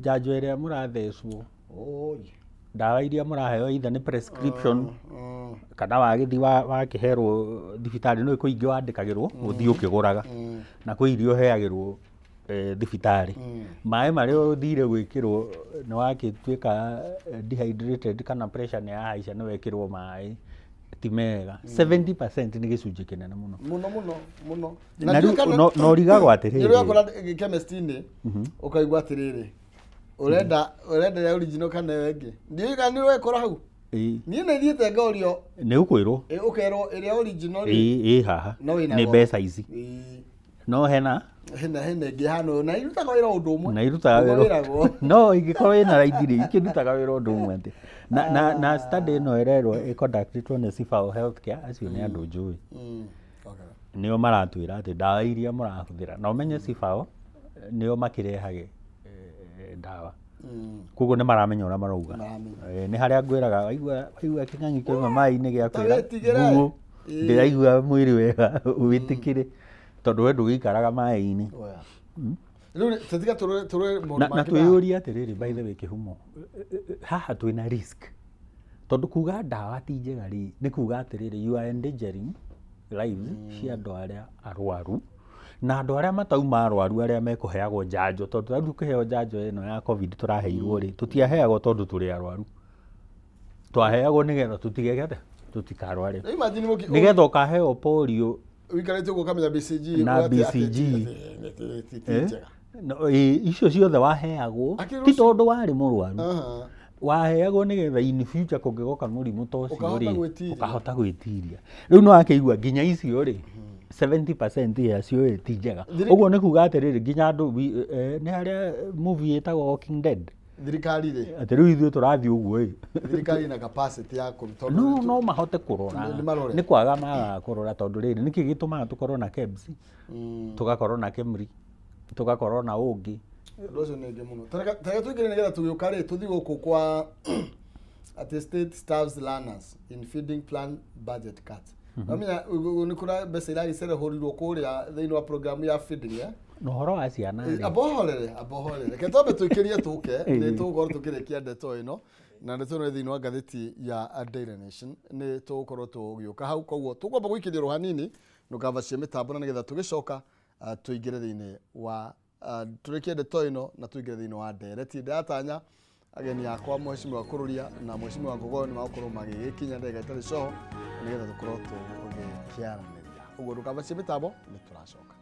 Speaker 2: njanjo ĩrĩa mũrathecwo,
Speaker 1: Oi.
Speaker 2: ndawa iria mũraheo either nĩ prescription kana wagĩthiĩ wakĩherwo thibitarĩ, no kwĩ ingĩ wandĩkagĩrwo ũthiĩ ũkĩgũraga, na kwĩ iria ũheagĩrwo thibitarĩ. Maĩ marĩa ũthire gwĩkĩrwo nĩ wakĩtuĩka dehydrated kana pressure nĩ yahaica, nĩ wekĩrwo maĩ ti mega. 70% nĩ gĩcunjĩ kĩnene mũno.
Speaker 1: Mũno mũno mũno.
Speaker 2: Na rĩu no ũrigagwo atĩrĩrĩ,
Speaker 1: Nĩ ũrakora chemist-inĩ ũkaigua atĩrĩrĩ, ũrenda ya original kana ĩyo ĩngĩ? Ndiũĩ kana nĩ wekora hau.
Speaker 2: Ĩĩ.
Speaker 1: Niĩ nĩ thiĩte ngorio.
Speaker 2: Nĩ ũkwĩrwo.
Speaker 1: Ũkerwo ĩrĩa original rĩ,
Speaker 2: ĩ haha
Speaker 1: no ĩna
Speaker 2: nĩ
Speaker 1: goro.
Speaker 2: mbeca ici, no hena
Speaker 1: hena ĩngĩ hano na irutaga wĩra ũndũ ũmwe.
Speaker 2: Na irutaga
Speaker 1: Ũguo
Speaker 2: wĩra
Speaker 1: wĩragwo.
Speaker 2: No ingĩkorwo ĩna raithi rĩ, ikĩrutaga wĩra ũndũ ũmwe atĩ na study ĩno ĩrerwo ĩconductĩtwo nĩ Cifao Healthcare. Acio nĩ andũ njũĩ. Nĩo maratwĩra atĩ ndawa iria mũrahũthĩra, na ũmenye Cifao nĩo makĩrehage ndawa, koguo nĩ maramenya ũrĩa marauga.
Speaker 1: Maramenya.
Speaker 2: Nĩ harĩa ngwĩraga waigua kĩng'ang'i kĩauma maĩ-inĩ gĩa
Speaker 1: Ta
Speaker 2: kwĩra
Speaker 1: wĩtigĩre.
Speaker 2: nguũ, ndĩraigua mwĩrĩ wega, wĩtĩkĩre, tondũ we ndũgĩikaraga maĩ-inĩ.
Speaker 1: Oya. Rĩu rĩ, tũtiga tũrore maũndũ
Speaker 2: Na
Speaker 1: mangĩ.
Speaker 2: twĩyũrie atĩrĩrĩ, by the way, kĩhumo haha twĩna risk, tondũ kuga ndawa ti njega rĩ, nĩ kuga atĩrĩrĩ, you are endangering lives cia andũ arĩa arwaru na andũ arĩa matauma arwaru, arĩa mekũheagwo njanjo, tondũ tarĩu tũkĩheo njanjo ĩno ya COVID tũraheirwo rĩ, tũtiaheagwo tondũ tũrĩ arwaru, twaheagwo nĩgetha tũtigeke atĩa, tũtikarware.
Speaker 1: Rĩu imagine
Speaker 2: Nĩgetha ũkaheo polio
Speaker 1: ũikarĩte ũguo ũkamenya BCG
Speaker 2: na
Speaker 1: ũgatĩ atĩ
Speaker 2: BCG.
Speaker 1: ti
Speaker 2: Eh?
Speaker 1: njega.
Speaker 2: No, icio ciothe waheagwo
Speaker 1: Akĩrĩ
Speaker 2: ti
Speaker 1: ũcio-
Speaker 2: tondũ warĩ mũrwaru,
Speaker 1: Aha.
Speaker 2: waheagwo nĩgetha in future kũngĩgoka mũrimũ ta ũcio
Speaker 1: Ũkahota
Speaker 2: rĩ,
Speaker 1: gwĩtiria.
Speaker 2: ũkahota gwĩtiria. Rĩu nĩ wakĩigua nginya icio rĩ, 70% yacio rĩ ti njega. Ũguo nĩ kuga atĩrĩrĩ, nginya andũ nĩ harĩa movie ĩtagwo Walking Dead,
Speaker 1: Thirikari rĩ,
Speaker 2: atĩ rĩu ithuĩ tũrathiĩ ũguo ĩ.
Speaker 1: Thirikari ina capacity ya kũ tondũ
Speaker 2: No mahote kũrora.
Speaker 1: Nĩ marore.
Speaker 2: Nĩ kwaga magaga kũrora, tondũ rĩrĩ, nĩkĩ gĩtũmaga tũkorwo na KEBS, tũgakorwo na KEMRI, tũgakorwo na ũngĩ?
Speaker 1: Ũndũ ũcio nĩ ũngĩ mũno. Tareke tũingĩre nĩgetha tũgĩũka rĩ, tũthiĩ gũkũ kwa atĩ state staffs learners in feeding plan budget cut. Namenya nĩ kũra mbeca iragĩcerehũrirwo kũrĩa thĩinĩ wa program ya feeding, eh?
Speaker 2: Na ũhoro wa ciana rĩ,
Speaker 1: Abohorere, abohorere, reke twambe tũikĩrie tũke. Nĩ
Speaker 2: Ĩĩ.
Speaker 1: tũgũkorwo tũkĩrĩkia ndeto ĩno, na ndeto ĩno ĩ thĩinĩ wa ngathĩti ya Daily Nation. Nĩ tũgũkorwo tũgĩũka hau, koguo tũkwamba gũikĩria rũ hanini ndũkavacie mĩtambo, na nĩgetha tũgĩcoka tũingĩre thĩinĩ wa tũrĩkie ndeto ĩno na tũingĩre thĩinĩ wa ndereti. Ndĩratanya ageni akwa, mheshimiwa Kururia na mheshimiwa Ngogoyo, nĩ magũkorwo magĩgĩkinya ndagĩka itarĩ coho nĩgetha tũkorwo tũgĩkĩaranĩria. Ũguo ndũkavacie mĩtambo, nĩ tũracoka.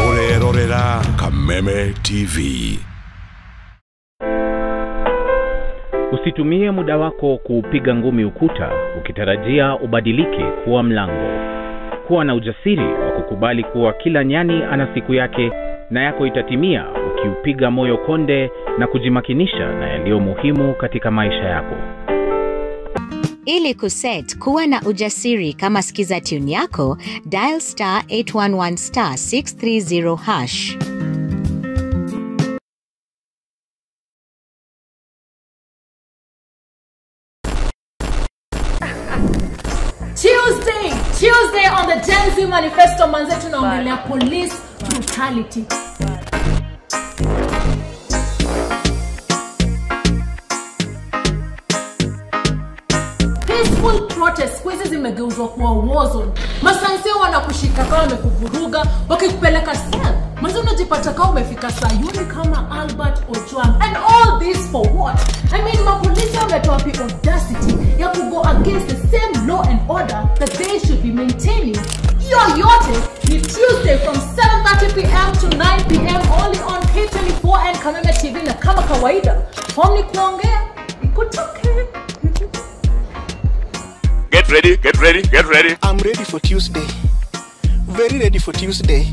Speaker 3: Ũrerorera Kameme TV. Usitumie muda wako kuupiga ngumi ukuta ukitarajia ubadilike kuwa mlango. Kuwa na ujasiri wa kukubali kuwa kila nyani ana siku yake na yako itatimia ukiupiga moyo konde na kujimakinisha na yaliyo muhimu katika maisha yako.
Speaker 4: Ili kuset kuwa na ujasiri kama skiza tune yako, dial star 811 star 630 hash.
Speaker 5: Tuesday on the Gen Z Manifesto, manze tunaongelea police brutality. Peaceful protest siku hizi zimegeuzwa kuwa war zone. Masanse wanakushika kama wamekuvuruga, wakikupeleka cell. Manze unajipata kama umefika Sayuni kama Albert Ojwang. And all this for what? I mean, mapolisi wametoa wapi audacity ya ku go against the same law and order that they should be maintaining? Hiyo yote ni Tuesday from 7:30 p.m. to 9 p.m. only on K24 and Kameme TV, na kama kawaida, form ni kuongea, ikutoke.
Speaker 6: Get ready, get ready, get ready.
Speaker 7: I'm ready for Tuesday. Very ready for Tuesday.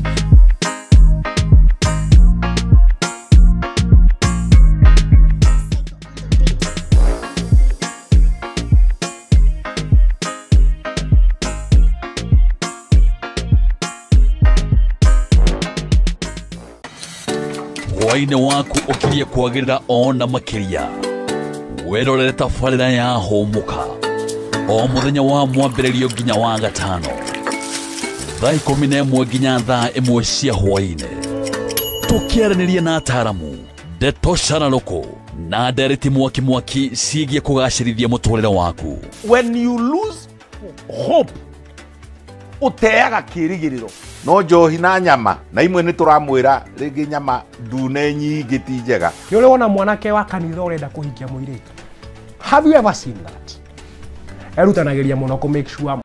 Speaker 8: Hwaĩ-inĩ waku ũkirie kwagĩrĩra ona makĩria. Wĩrorere tabarĩra ya Hũmũka o mũthenya wa mwambĩrĩrio nginya wa gatano thaa 11 nginya thaa 1 cia hwaĩ-inĩ, tũkĩaranĩria na ataaramu ndeto cararũkũ na ndereti mwaki mwaki ciĩgiĩ kũgacĩrithia mũtũrĩre waku.
Speaker 9: When you lose hope, ũteaga kĩĩrĩgĩrĩro.
Speaker 10: No njohi na nyama na imwe nĩ tũramwĩra rĩngĩ nyama ndune nyingĩ ti njega.
Speaker 11: Nĩ ũrĩ wona mwanake wa kanitha ũrenda kũhikia mũirĩtu? Have you ever seen that? Erutanagĩria mũno kũ make sure